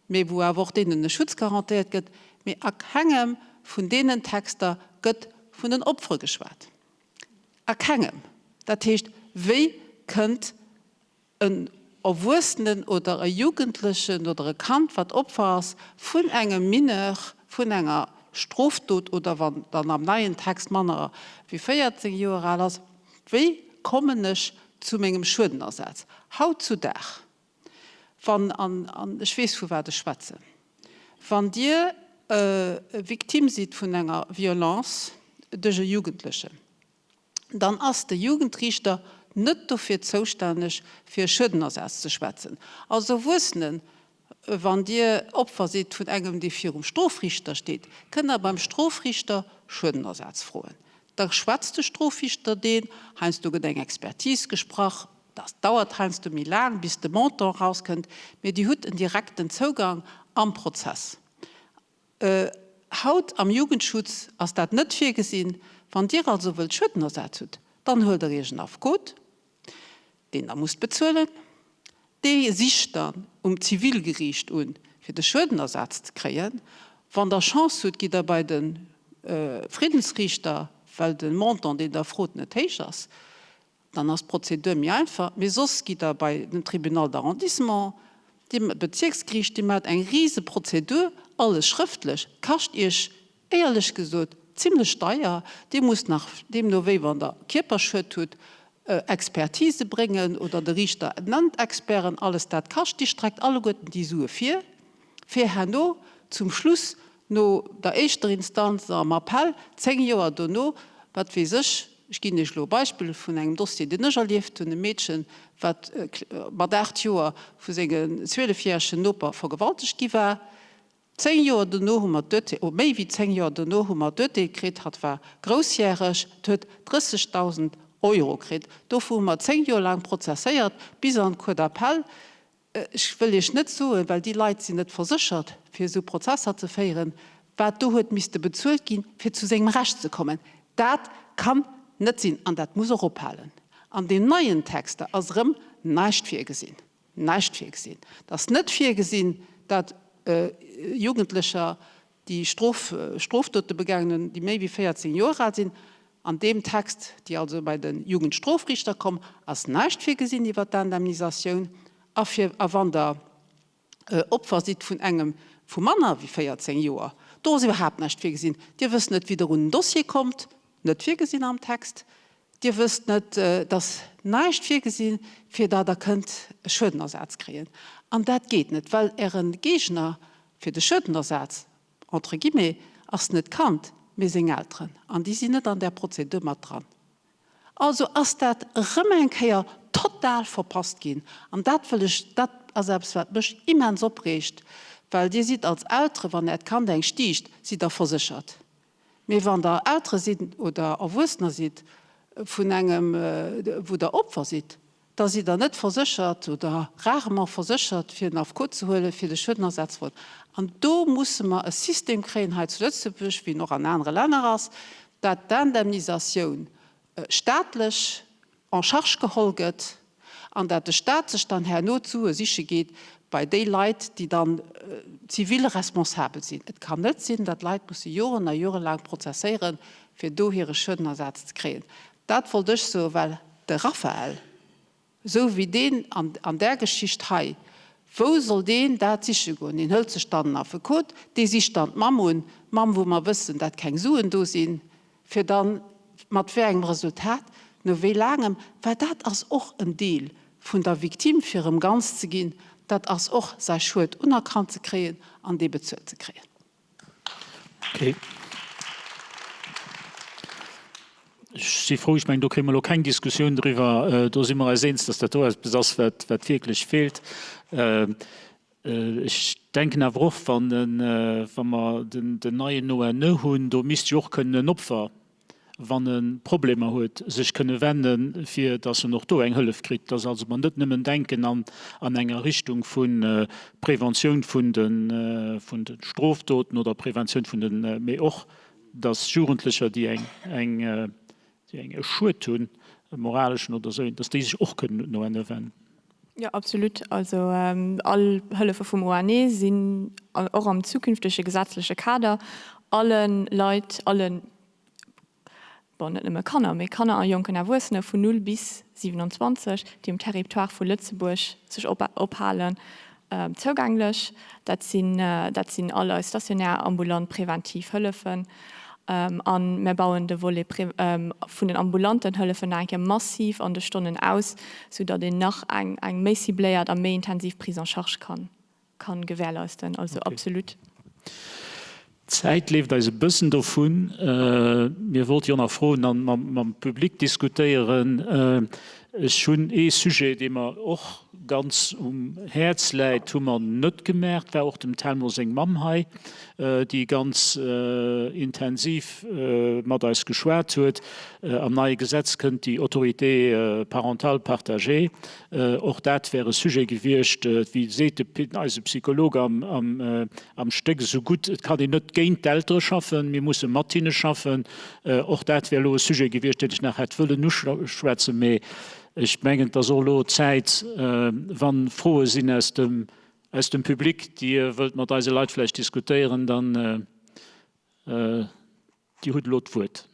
mee wou awer och deenen e Schutz garantéiert gëtt. Mee a kengem vun deenen Texter gëtt vun den Opfere geschwat. A kengem! Dat heescht, wéi kënnt En Erwuessenen oder e Jugendlechen oder e Kand, wat Opfer ass vun engem Mineur, vun enger Strofdot oder wann dann am neien Text manner wéi 14 Joer al ass, wéi kommen ech zu mengem Schuedenersaz? Hautzudag, wann, an ech weess vu wat ech schwätzen, wann Dir Victime sidd vun enger Violence duerch e Jugendlechen, dann ass de Jugendriichter net dofir zoustänneg fir Schuedenersaz ze schwätzen. Als Erwuessenen, wann Dir Opfer sidd vun engem dee virum Strofriichter steet, kënnt Der beim Strofriichter Schuedenersaz froen. Da schwätzt de Strofriichter deen, heiansdo gëtt eng Expertise gesprach, dat dauert heiansdo méi laang bis de Montant erauskënnt, mee Dir hutt en direkten Zougang am Prozess. Haut am Jugendschutz ass dat net virgesinn. Wann Dir also wëllt Schuedenersaz hutt, dann huelt Der Iech en Affekot, deen Der musst bezuelen. Dee sicht dann um Zivilgeriicht un, fir de Schuedenersaz ze kréien. Wann Der Chance hutt, gitt Der bei de Friddensriichter, well de Montant, deen Der frot, net héich ass. Dann ass d'Prozedur méi einfach. Mee soss gitt Der bei den Tribunal d'arrondissement, Dir, Bezierksgeriicht, Dir maacht eng rise Prozedur, alles schrëftlech, kascht Iech éierlech gesot zimlech deier. Dir musst nach, deemno wéi wann Der Kierperschued hutt, Expertise bréngen oder de Riichter nennt Experten, alles dat kascht. Dir streckt alleguerten déi Sue vir, fir herno zum Schluss no der éischter Instanz am Appell, 10 Joer dono, wat weess ech. Ech ginn Iech elo e Beispill vun engem Dossier, deen ech erlieft hunn, E Meedchen, wat mat 8 Joer vu senge zwielefjäregen Noper vergewaltegt gi war. 10 Joer dono hu mer d'Urteel, oh méi wéi 10 Joer dono hu mer d'Urteel kritt, hatt war groussjäreg, et huet 30.000 Euro kritt. Dovu hu mer 10 Joer laang prozesséiert, bis an d'Cour d'appel. Ech wëll Iech net soen, well déi Leit sinn net verséchert, fir esou Prozesser ze féieren, wat do huet misste bezuelt ginn, fir zu sengem Recht ze kommen. Dat kann net sinn an dat muss och ophalen. An deem neien Texte ass erëm näischt virgesinn. Näischt virgesinn. Et ass net virgesinn, dat Jugendlecher, déi Strof, Strofdote begaangen hunn, déi méi wéi 14 Joer al sinn, an deem Text, déi also bei de Jugendstrofriichter komm, ass näischt virgesinn iwwert d'Indemnisatioun. A fir, a wann Der Opfer sidd vun engem vu manner wéi 14 Joer, do ass iwwerhaapt näischt virgesinn. Dir wësst net, wéi Der un den Dossier kommt, net virgesinn am Text. Dir wësst net, et ass näischt virgesinn, fir datt Der kënnt e Schuedenersaz kréien. An dat geet net, well Äre Géigner fir de Schuedenersaz, entre guillemets, ass net d'Kand, mee seng Elteren. An déi sinn net an där Prozedur mat dran. Also ass dat erëm eng Kéier total verpasst ginn. An dat wëll ech, dat ass eppes, wat mech immens opreegt, well Dir sidd als Eltere, wann Äert Kand eng stiicht, sidd Der verséchert. Mee wann Der Eltere sidd oder Erwuessener sidd vun engem, wou Der Opfer sidd, da sidd Der net verséchert oder rarement verséchert, fir en Affekot ze huelen, fir de Schuedenersaz ze froen. An do musse mer e System kréien hei zu Lëtzebuerg, wéi en och an anere Länner ass, dat d'Indemnisatioun staatlech en charge geholl gëtt an dat de Stat sech dann herno d'Sue siche geet bei déi Leit, déi dann zivil responsabel sinn. Et kann net sinn, datt Leit musse joren a jorelaang prozesséieren, fir do hire Schuedenersaz ze kréien. Dat wollt ech soen, well de Raphael, Esou wéi deen an där Geschicht hei. Wou soll deen dat siche goen? Deen hëlt sech dann en Affekot, dee sicht dann d'Mamm un, d'Mamm, wou mer wëssen, dat keng Suen do sinn, fir dann, mat wéi engem Resultat, no wéi laangem, well dat ass och en Deel vun der Victime, fir erëm ganz ze ginn, dat ass och säi Schued unerkannt ze kréien an dee bezuelt ze kréien. Okay. Ech si frou, ech mengen, do kréie mer elo keng Diskussioun driwwer. Do si mer eis eens, dass dat do eppes ass, wat, wat wierklech feelt. Ech denken awer och, wann, wa mer den, den neien ONE hunn, do misst jo och kënnen en Opfer wann e Problemer huet, sech kënne wennen, fir datt en och do eng Hëllef kritt, datt also mer net nëmmen denken an an enger Richtung vu Preventioun vun de vun de Strofdoten oder Preventioun vun den, mee och datt Jugendlecher, déi eng eng déi eng e Schued hunn, e moraleschen oder esou een, datt déi sech och kënnen un den ONE wennen. Jo, absolut. Also all Hëllefe vum ONE sinn och am zukünftege gesetzleche Kader alle Leit, alle, bon, net nëmme Kanner, mee Kanner a jonken Erwuessene vun 0 bis 27, déi um Territoire vu Lëtzebuerg sech ophalen, zougänglech. Dat sinn, dat sinn all eis stationär, ambulant, preventiv Hëllefen. A mir bauen de Volet vun den ambulanten Hëllefen nach eng Kéier massiv an de Stonnen aus, soudatt een nach eng méi cibléiert a méi intensiv Prise en charge ka gewährleisten. Also absolut. D'Zäit leeft eis e bëssen dovun. Mir wollte jo nach Froen an mam Public diskutéieren. Ech hunn ee Sujet, dee mer och ganz um Häerz läit, hu mer net gemaach, war och dem Telmo seng Mamm hei, déi ganz intensiv mat eis geschwat huet. Am neie Gesetz kënnt déi Autorité parentale partagée. Och dat wär e Sujet gewiescht, wéi seet de eise Psycholog am Stéck esou gutt, et kann een net géint d'Eltere schaffen, mir musse mat hinne schaffen. Och dat wär elo e Sujet gewiescht, deen ech nach hätt wëllen uschwätzen, mee ech mengen, et ass och elo Zäit, wa Froe sinn aus dem, aus dem Public, déi Dir wëllt mat eise Leit vläicht diskutéieren, dann Dir hutt elo d'Wuert.